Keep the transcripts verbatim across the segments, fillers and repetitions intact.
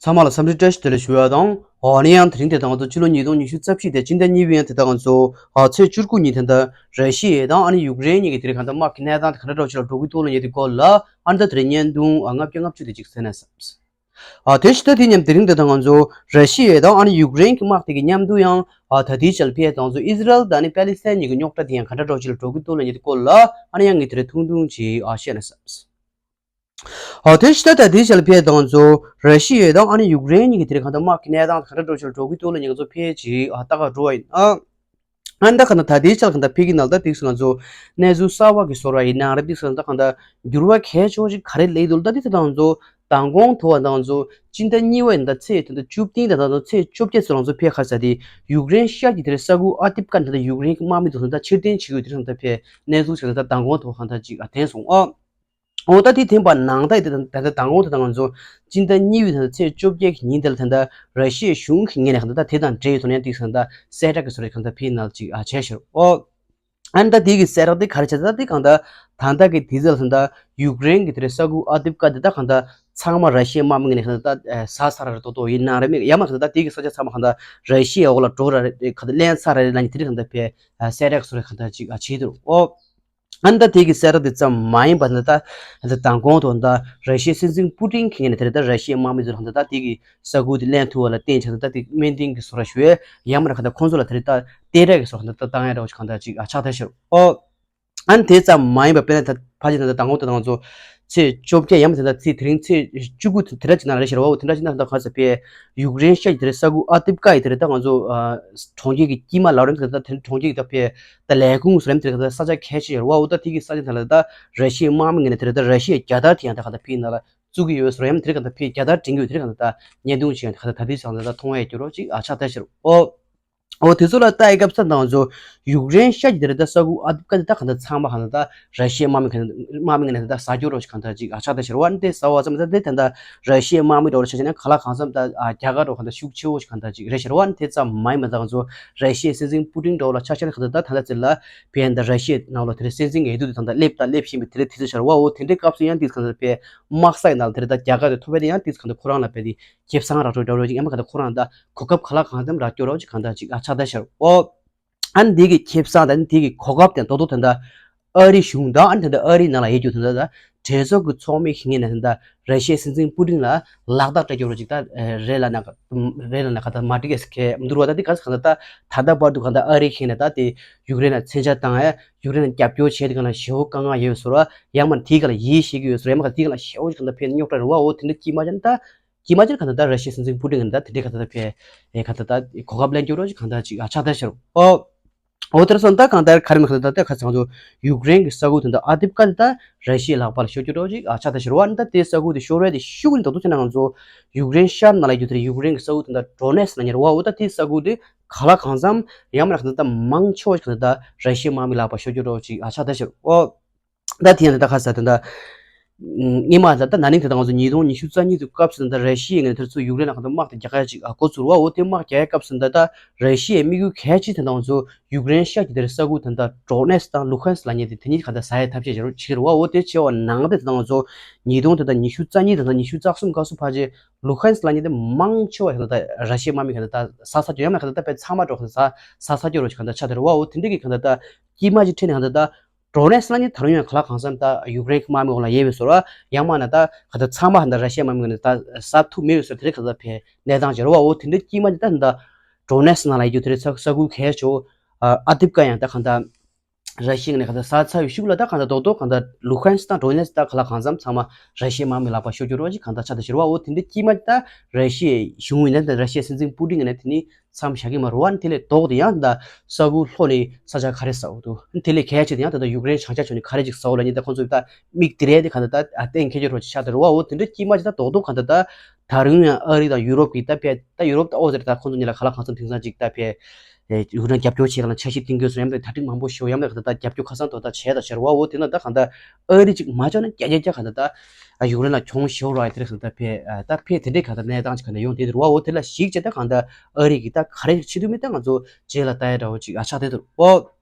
ཚང་མ་ལ་འཚམས་འདྲི་བཀྲ་ཤིས་བདེ་ལེགས་ཞུ་ཡ་དང་། ཨ་ནི་ཡང་དེ་རིང་དེ་དང་ང་ཚོ་ཕྱི་ལོ་ཉིས་སྟོང་ཉི་ཤུ་རྩ་བཞི་དེ་སྤྱི་ཟླ་གཉིས་པའི་ཡང་དེ་དང་ང་ཚོ་ཨ་ཚེས་བཅུ་དགུ་ཉིན་དེ་འདྲ་ར་ཤི་ཡ་དང་ཨ་ནི་ཡུཀ་རེན་གཉིས་ཀྱི་དེ་རིང་གང་ལྟར་དམག་གི་གནས་སྟངས་དེ་ག་འདྲ་འདྲ་བོ་ཞིག་ལ་འགྲོ་གི་འདུག་ལབ་མཁན་དེ་སྐོར་ལ་ཨ་ནི་ད་དེ་རིང་བརྙན་ཐུང་ཨ་ལྔ་བརྒྱ་ལྔ་བཅུ་དེ་ཅིག་གསན་ན་བསམ། ཨ་དེ་ཕྱི་ཟླ་དེ་མཉམ་དེ་རིང་དེ་དང་ང་ཚོ་ར་ཤི་ཡ་དང་ཨ་ནི་ཡུཀ་རེན་གྱི་དམག་དེ་གི་མཉམ་དུ་ཡང་ཨ་ད་ལྟའི་ཆར་ཕྱི་ཟླ་དང་ང་ཚོ་ཨི་ཟི་རལ་དང་ཨ་ནི་པེ་ལི་སི་ཐན་གཉིས་ཀྱི་རྙོག་དྲ་དེ་ཡང་ག་འདྲ་འདྲ་བོ་ཞིག་ལ་འགྲོ་གི་འདུག་ལབ་མཁན་དེ་སྐོར་ལ་ཨ་ནི་ཡང་ངས་དེ་རིང་ཐུང་ཐུང་ཅིག་ཨ་བཤད་ན་བསམ། ཨོ་དེ་ཕྱི་ཟླ་ད་ལྟའི་ཆར་ཕྱི་ཟླ་དང་ང་ཚོ་ར་ཤི་ཡ་དང་ཨ་ནི་ཡུཀ་རེན་གཉིས་ཀྱི་དེ་རིང་གང་ལྟར་དམག་གི་གནས་སྟངས་ག་འདྲ་འདྲ་བོ་ཞིག་ལ་འགྲོ་གི་འདུག་ལབ་མཁན་ང་ཚོ་ཕལ་ཆེར་ཨ་ལྟ་ག་འགྲོ་བ་ཡིན། ཨ་ཨ་ནི་ད་ག་ད་ད་ལྟའི་ཆར་གང་ལྟར་ཕ་གི་ནང་ལ་ད་དེ་ང་ཚོ་གནས་ཚུལ་གསར་པ་གི་བཟོ་འདྲ་ཡིན་ནའང་ར་དེ་ང་ཚོ་ད་གང་ལྟར་འགྱུར་བ་གལ་ཆེ་བོ་ཞིག་ག་རེ་སླེབས་འདུག་ད་དེ་ད་ང་ཚོ་མདང་དགོང་དུ་བ་ད་ང་ཚོ་སྤྱི་ཟླ་གཉིས་པ་ཡིན་ད་ཚེས་ད་ལྟ་བཅུ་བདུན་ད་ད་ཚེས་བཅོ་བརྒྱད་ཚོ་ང་ཚོ་ཕེབས་ཁ་ས་དེ་ཡུཀ་རེན་ཤར་གྱི་དེ་རིང་ས་ཁུལ་ཨ་ཏིབ་ཀ་ད་ད་ཡུཀ་རེན་གྱི་དམག་མི་ཚོ་ད་ཕྱིར་འཐེན་བྱེད་དགོས་དེ་རིང་ད་ཕེབས་གནས་ཚུལ་ཞིག་ད་ད་མདང་དགོང་དུ་བ་གང་ལྟར་ཅིག་ཨ་བསྟན་སོང་ཨ། འོ་ད་དེ་ཐེངས་པ་ནང་ད་ད་ད་ད་དང་པོ་ད་ང་ཚོ་སྤྱི་ཟླ་གཉིས་པའི་ད་ཚེས་བཅོ་བརྒྱད་ཀྱི་ཉིན་དེ་ལ་ད་ད་ར་ཤི་ཡའི་གཞུང་གི་ངོས་ནས་གང་ལྟར་ད་དེ་དང་འབྲེལ་ཡོད་ཐོག་ནས་ཏིག་ཙམ་ད་གསལ་བསྒྲགས་ཀྱི་བཟོ་འདྲ་གང་ལྟར་ཕེབས་ནང་ཅིག་ཨ་བྱས་ཤག་ཨོ། ཨ་ནི་ད་དེ་གི་གསལ་བསྒྲགས་དེ་ག་རེ་བྱས་ད་དེ་གང་ལྟར་ད་ལྟ་གི་དུས་ཚོད་ལ་ད་ད་ཡུཀ་རེན་གྱི་དེ་རིང་ས་ཁུལ་ཨ་ཏིབ་ཀ་དེ་ད་གང་ལྟར་ཚང་མ་ར་ཤི་ཡའི་དམག་མི་ངོས་ནས་གང་ལྟར་ད་ཟ་ཚར་རེད་ཏོག་ཏོག་ཡིན་ནའང་རེད་མེད་ཡང་མ་གང་ལྟར་ད་དེ་གི་ས་ཆ་ཚང་མ་གང་ལྟར་ར་ཤི་ཡའི་འོག་ལ་འགྲོ་ར་རེད་གང་ལྟར་ལེན་ཚར་རེད་ལབ་མཁན་དེ་རིང་གང་ལྟར་ཕེབས་གསལ་བསྒྲགས་བཟོ་འདྲ་གང་ལྟར་ཅིག་ཨ་བྱས་འདུག་ཨོ། ཨ་ནི་ད་དེ་གི་གསལ་བསྒྲགས་དེ་ཙམ་མ་ཡིན་པ་ད་ད་ད་མདང་དགོང་དུ་ད་ར་ཤི་ཡའི་སྲིད་འཛིན་པུ་ཏིན་གྱི་ངོས་ནས་དེ་རེད་ད་ར་ཤི་ཡའི་དམག་མི་ཚོ་ལ་ད་ད་དེ་གི་ས་ཁུལ་དེ་ལེན་ཐུབ་པ་ལ་བརྟེན་བྱས་ད་ད་དེ་སྨོན་འདུན་གྱི་བཟོ་འདྲ་ཞུ་ཡས་ཡང་མིན་ན་གང་ལྟར་ཁོང་ཚོ་ལ་དེ་རེད་ད་རྟེན་འབྲེལ་གྱི་བཟོ་འདྲ་གང་ལྟར་ད་བཏང་ཡས་འདྲ་བོ་ཞིག་གང་ལྟར་ཅིག་ཨ་ཆགས་བསྡད་ཤག་ཨོ། ཨ་ནི་དེ་ཙམ་མ་ཡིན་པ་དཔེར་ན་ད་ཕལ་ཆེར་ད་ད་མདང་དགོང་དུ་ད་ང་ཚོ་ཚེས་བཅོ་བརྒྱད་ཡང་མིན་ད་ད་ཚེས་དེ་རིང་ཚེས་བཅུ་དགུ་དེ་འདྲ་ཅིག་ནང་ལ་རེད་ཤག་རེད་བ། འོ་དེ་འདྲ་ཅིག་ནང་ད་ག་ས་པའི་ཡུཀ་རེན་ཤར་གྱི་དེ་རེད་ས་ཁུལ་ཨ་ཏིབ་ཀ་ཡི་དེ་རེད་ད་ང་ཚོ་གྲོང་ཁྱེར་གྱི་དཀྱིལ་མ་ལབ་རེད་ད་ད་དེ་གྲོང་ཁྱེར་གྱི་ད་པའི་ད་ལས་ཁུངས་སུ་རེད་དེ་རེད་ད་ས་ཆ་གལ་ཆེ་ཡོད་རེད་བ། འོ་ད་དེ་གི་ས་ཆ་དེ་ལ་ད་ར་ཤི་ཡའི་དམག་མི་ངོས་ནས་དེ་རེད་ད་ར་ཤི་ཡའི་རྒྱལ་དར་དེ་ཡང་ད་ག་ད་ཕི་ན་ལ་བཙུགས་ཀྱི་ཡོད་ཟེར་ཡང་དེ་རེད་ག་ད་ཕི་རྒྱལ་དར་སྒྲེང་གི་ཡོད་དེ་རེད་ག་ད་ད་བརྙན་ཐུང་ཞིག་ཡང་ད་ག་ད་ད་དེ་ས་ཆ་ད་མཐོང་ཡས་ཀྱི་རོ་ཅིག་ཨ་ཆགས་ད་ཤི་རེད་ཨོ། འོ་དེ་ཚོ་ལ་ལྟ་ཡི་སྐབས་ས་དང་ཚོ་ཡུཀ་རེན་ཤར་གྱི་དེ་རེད་ད་ས་ཁུལ་ཨ་ཏིབ་ཀ་དེ་ད་གང་ལྟར་ཚང་མ་གང་ལྟར་ད་ར་ཤི་ཡའི་དམག་མི་གང་དམག་མི་ངོས་ནས་ད་ཟ་རྒྱུ་རོ་ཞིག་གང་ལྟར་ཅིག་ཨ་ཆགས་ད་ཤི་རེད་བ། ཨ་ནི་དེ་ཟ་བ་ཙམ་ད་དེ་ད་ད་ར་ཤི་ཡའི་དམག་མི་འགྲོ་རོ་ཆ་ཆ་ན་ག་ལ་གང་འཚམ་ད་ཨ་རྒྱ་གར་རོ་གང་ལྟར་ཤུགས་ཆེ་བོ་ཞིག་གང་ལྟར་ཅིག་རེད་ཤི་རེད་བ། ཨ་ནི་དེ་ཙམ་མ་ཡིན་པ་ད་ཚོ་ར་ཤི་ཡའི་སྲིད་འཛིན་པུ་ཏིན་འགྲོ་ལ་ཆ་ཆ་ན་གང་ལྟར་ད་ད་ལྟ་ཚེ་ལ་ཕན་ད་ར་ཤི་ཡའི་ནང་ལོ་དེ་རེད་སྲིད་འཛིན་འོས་བསྡུ་དེ་ད་ད་སླེབས་ད་སླེབས་བཞིན་པའི་དེ་རེད་དེ་ཚོ་ཤར་བ། འོ་དེ་འདྲའི་སྐབས་སུ་ཡང་དེ་གང་ལྟར་པའི་དམག་ས་ཡི་ནང་ལ་དེ་རེད་ད་རྒྱ་གར་དེ་ཐོབ་པ་དེ་ཡང་དེ་གང་ལྟར་ཁོ་རང་ལ་པའི་དེ་ཁེ་བཟང་རག་འགྲོ་འདྲ་བོ་ཅིག་ཡང་མ་གང་ལྟར་ཁོ་རང་ད་གོ་སྐབས་ག་ལ་གང་འཚམ་རག་སྐྱོ་རོགས་ཅིག་གང་ལྟར་ཅིག་ཨ་ཆགས་ད་ཤར་ཨོ། ཨ་ནི་འདི་གི་ཁེ་བཟང་དང་འདི་གི་གོ་སྐབས་དེ་རྡོག་རྡོག་དེ་འདྲ་ཨ་རི་གཞུང་དང་ཨ་ནི་དེ་འདྲ་ཨ་རིའི་ནང་ལ་ཡོད་རྒྱུ་དེ་འདྲ་ད་གྲོས་ཚོགས་ཀྱི་ཚོགས་མི་ཞིག་ངེས་ནས་དེ་འདྲ་ར་ཤི་ཡའི་སྲིད་འཛིན་པུ་ཏིན་ལ་ལག་རྟགས་སྤྲད་སྐྱོ་རོགས་ཅིག་ད་རེད་ལ་ན་རེད་ལ་ན་ག་ད་མ་འགྲིག་གས་ཁེ་མི་འདུག་ར། ད་འདི་ག་ས་གང་ལྟར་ད་ད་ལྟ་བར་དུ་གང་ལྟར་ཨ་རི་ཞིག་ངེས་ནས་ད་དེ་ཡུཀ་རེན་ལ་མཚོན་ཆ་བཏང་ཨ་ཡུཀ་རེན་ལ་རྒྱབ་སྐྱོར་བྱས་དེ་གང་ལ་ཞེ་བོ་དཀའ་ངལ་ཡོད་ཟེར་བ། ཡང་མ་དེའི་གང་ལ་ཡིད་ཆེས་ཀྱི་ཡོད་ཟེར་བ། ཡང་མ་གང་དེའི་གང་ལ་ཞེ་བོ་ཞིག་གང་ལྟར་ཕན་རྙོག་དྲ་རེད་བ། འོ་དེ་འདྲ་དཀྱིལ་མ་ཅན་ད་དཀྱིལ་མ་ཅན་གང་ལྟར་ད་ར་ཤི་ཡའི་སྲིད་འཛིན་པུ་ཏིན་གང་ལྟར་དེ་འདྲའི་གང་ལྟར་ད་ཕན་ཨེ་གང་ལྟར་ད་གོ་སྐབས་ལེན་རྒྱུ་རོགས་ཅིག་གང་ལྟར་ཅིག་ཨ་ཆགས་ད་ཤར་ཨོ། འོ་དེར་སོང་ད་གང་ལྟར་ག་རེ་མི་གང་ལྟར་ད་ཁ་ཚང་ཚོ་ཡུཀ་རེན་གྱི་ས་ཁུལ་དེ་འདྲ་ཨ་ཏིབ་ཀ་དེ་ད་ར་ཤི་ཡའི་ལག་པ་ལ་ཤོར་རྒྱུ་རོགས་ཅིག་ཨ་ཆགས་ད་ཤར་བ། ད་དེ་ས་ཁུལ་དེ་ཤོར་བས་དེ་ཤུགས་ནི་ད་དུ་ཆ་ན་ང་ཚོ་ཡུཀ་རེན་ཤར་ནང་ལ་ཡོད་དེ་ཡུཀ་རེན་གྱི་ས་ཁུལ་དེ་འདྲ་ཌོ་ནེ་སི་ལ་ཉེར་བ། འོ་ད་དེ་ས་ཁུལ་དེ་ག་ལ་གང་འཚམ་ཡང་མིན་ན་གང་ལྟར་ད་མང་ཆེ་བ་ཞིག་གང་ལྟར་ད་ར་ཤི་ཡའི་དམག་མི་ལག་པ་ཤོར་རྒྱུ་རོགས་ཅིག་ཨ་ཆགས་ད་ཤར་ཨོ། ད་དེ་ཡང་ད་ཁ་ས་དེ་འདྲ། སྔོན་མ་ད་ད་ན་ནིང་དེ་ད་ང་ཚོ་ཉིས་སྟོང་ཉི་ཤུ་རྩ་གཉིས་དུས་སྐབས་སུ་ད་ར་ཤི་ཡའི་ངོས་ནས་དེ་ཚོ་ཡུཀ་རེན་ལ་གང་ལྟར་དམག་དེ་རྒྱག་ཡ་ཅིག་ཨ་འགོ་བཙུགས་ར་བ། འོ་དེ་དམག་རྒྱག་ཡའི་སྐབས་སུ་ད་ད་ར་ཤི་ཡའི་དམིགས་ཡུལ་གལ་ཆེ་དེ་ད་ང་ཚོ་ཡུཀ་རེན་ཤར་གྱི་དེར་ས་ཁུལ་དེ་ད་ཌོ་ནེ་སི་དང་ལུ་ཧན་སི་ལབ་མཁན་དེ་དེ་གཉིས་གང་ལྟར་ཟ་ཡ་ཐབས་ཤེས་བྱེད་རོགས་བྱེད་ཀྱི་རེད་བ། འོ་དེ་བྱས་པ་ནང་དེ་ད་ང་ཚོ་ཉིས་སྟོང་དེ་ད་ཉི་ཤུ་རྩ་གཉིས་དང་ད་ཉི་ཤུ་རྩ་གསུམ་སྐབས་སུ་ཕལ་ཆེར་ལུ་ཧན་སི་ལབ་མཁན་དེ་མང་ཆེ་བ་གང་ལྟར་ད་ར་ཤི་ཡའི་དམག་མི་གང་ལྟར་ད་ཟ་ཚར་རྒྱུ་ཡང་མིན་ན་གང་ལྟར་ད་དཔེ་ཚང་མ་འགྲོ་གང་ལྟར་ཟ་ཟ་ཚར་རྒྱུ་རོགས་ཅིག་གང་ལྟར་ཆགས་དེ་རེད་བ། འོ་དེ་འདྲ་གི་གང་ལྟར་ད་དཀྱིལ་མ་ཅིག་འཕྲད་ནས་གང་ལྟར་ད། ཌོ་ནེ་སི་ལབ་མཁན་ད་རུང་ཡང་ག་ལ་གང་འཚམ་ད་ཡུཀ་རེན་གྱི་དམག་མི་འོག་ལ་ཡོད་པའི་བཟོ་འདྲ། ཡང་མིན་ན་ད་ག་ད་ཚང་མ་ད་ར་ཤི་ཡའི་དམག་མི་ངོས་ནས་ད་ཟ་ཐུབ་མེད་པའི་བཟོ་འདྲ་དེ་རིགས་གང་ལྟར་ཕན་གནས་སྟངས་ཅིག་རེད་བ། འོ་དེ་འདྲ་དཀྱིལ་མ་ཅིག་ད་ད་ཌོ་ནེ་སི་ནང་ལ་ཡོད་རྒྱུ་དེ་རེད། ས་ས་ཁུལ་གལ་ཆེ་བོ་ཨ་ཏིབ་ཀ་ཡང་ད་གང་ལྟར་ར་ཤི་ཡའི་ངོས་ནས་གང་ལྟར་ཟ་ཚར་བའི་ཤུགས་ལ་ད་གང་ལྟར་རྡོག་རྡོག་གང་ལྟར་ལུ་ཧན་སི་དང་ཌོ་ནེ་སི་ད་ག་ལ་གང་འཚམ་ཚང་མ་ར་ཤི་ཡའི་དམག་མི་ལག་པ་ཤོར་རྒྱུ་རོགས་ཅིག་གང་ལྟར་ཆགས་ད་ཤར་བ། འོ་དེ་འདྲ་དཀྱིལ་མ་ཅིག་ད་ར་ཤི་ཡའི་གཞུང་ཡིན་ན་ད་ར་ཤི་ཡའི་སྲིད་འཛིན་པུ་ཏིན་ངོས་ནས་དེ་ནི། མཚམས་བཞག་གི་མ་རེད་བ། དེ་ལས་ལྡོག་སྟེ་ཡང་ད་ས་ཁུལ་ལྷོ་ནས་ས་ཆ་ག་རེ་ཟ་འོ་འདུག་དེ་ལས་གལ་ཆེ་དེ་ཡང་ད་ལྟ་ཡུཀ་རེན་བྱང་ཤར་ཕྱོགས་ནས་ག་རེ་ཅིག་ཟ་འོ་ལབ་ནས་ད་ཁོང་ཚོས་ད་མིག་དེ་རེད་དེ་ག་ད་ད་གཏན་འཁེལ་རྒྱུ་རོགས་ཅིག་ཆགས་དེ་རེད་བ། འོ་དེ་འདྲ་དཀྱིལ་མ་ཅིག་ད་རྡོག་རྡོག་ག་ད་ད་ད་རུང་ཡང་ཨ་རི་དང་ཡུ་རོབ་ཀྱིས་ད་ཕེ་ད་ཡུ་རོབ་ད་ཨོ་ཟེར་ད་ཁོང་ཚོ་གཉིས་ལ་ག་ལ་གང་འཚམ་དེང་སང་ཅིག་ད་ཕེ་ཡུཀ་རེན་རྒྱབ་སྐྱོར་བྱེད་ག་ལ་འཆར་གཞི་བཏིང་དགོས་སོ་ཡང་ད་གྲ་སྒྲིག་མང་པོ་ཞུ་ཡང་ད་ག་ད་ད་རྒྱབ་སྐྱོར་ཁ་སང་ཐོག་ད་བྱས་ད་ཤར་བ། འོ་དེ་ན་ད་ག་ད་ཨ་རི་ཅིག་མ་བྱུང་ན་རྒྱ་རྒྱ་རྒྱ་ག་ད་ད། ཨ་ཡུཀ་རེན་ལ་གྱོང་ཞེ་པོ་རག་ཡ་དེ་རེད་ཟེར་ད་ཕེ་ཨ་ད་ཕེ་དེ་འདྲའི་གང་ལྟར་གནས་སྟངས་ཅིག་གང་ལྟར་ཡོང་དེ་དེ་རུ་བ། འོ་དེ་ལ་གཞིགས་བྱས་ད་གང་ལྟར་ཨ་རི་གིས་ད་ག་རེ་བྱེད་ཐུབ་མིན་ད་ང་ཚོ་རྗེས་ལ་ལྟ་ཡ་འདྲ་བོ་ཅིག་ཨ་ཆགས་བསྡད་འདུག་འོ།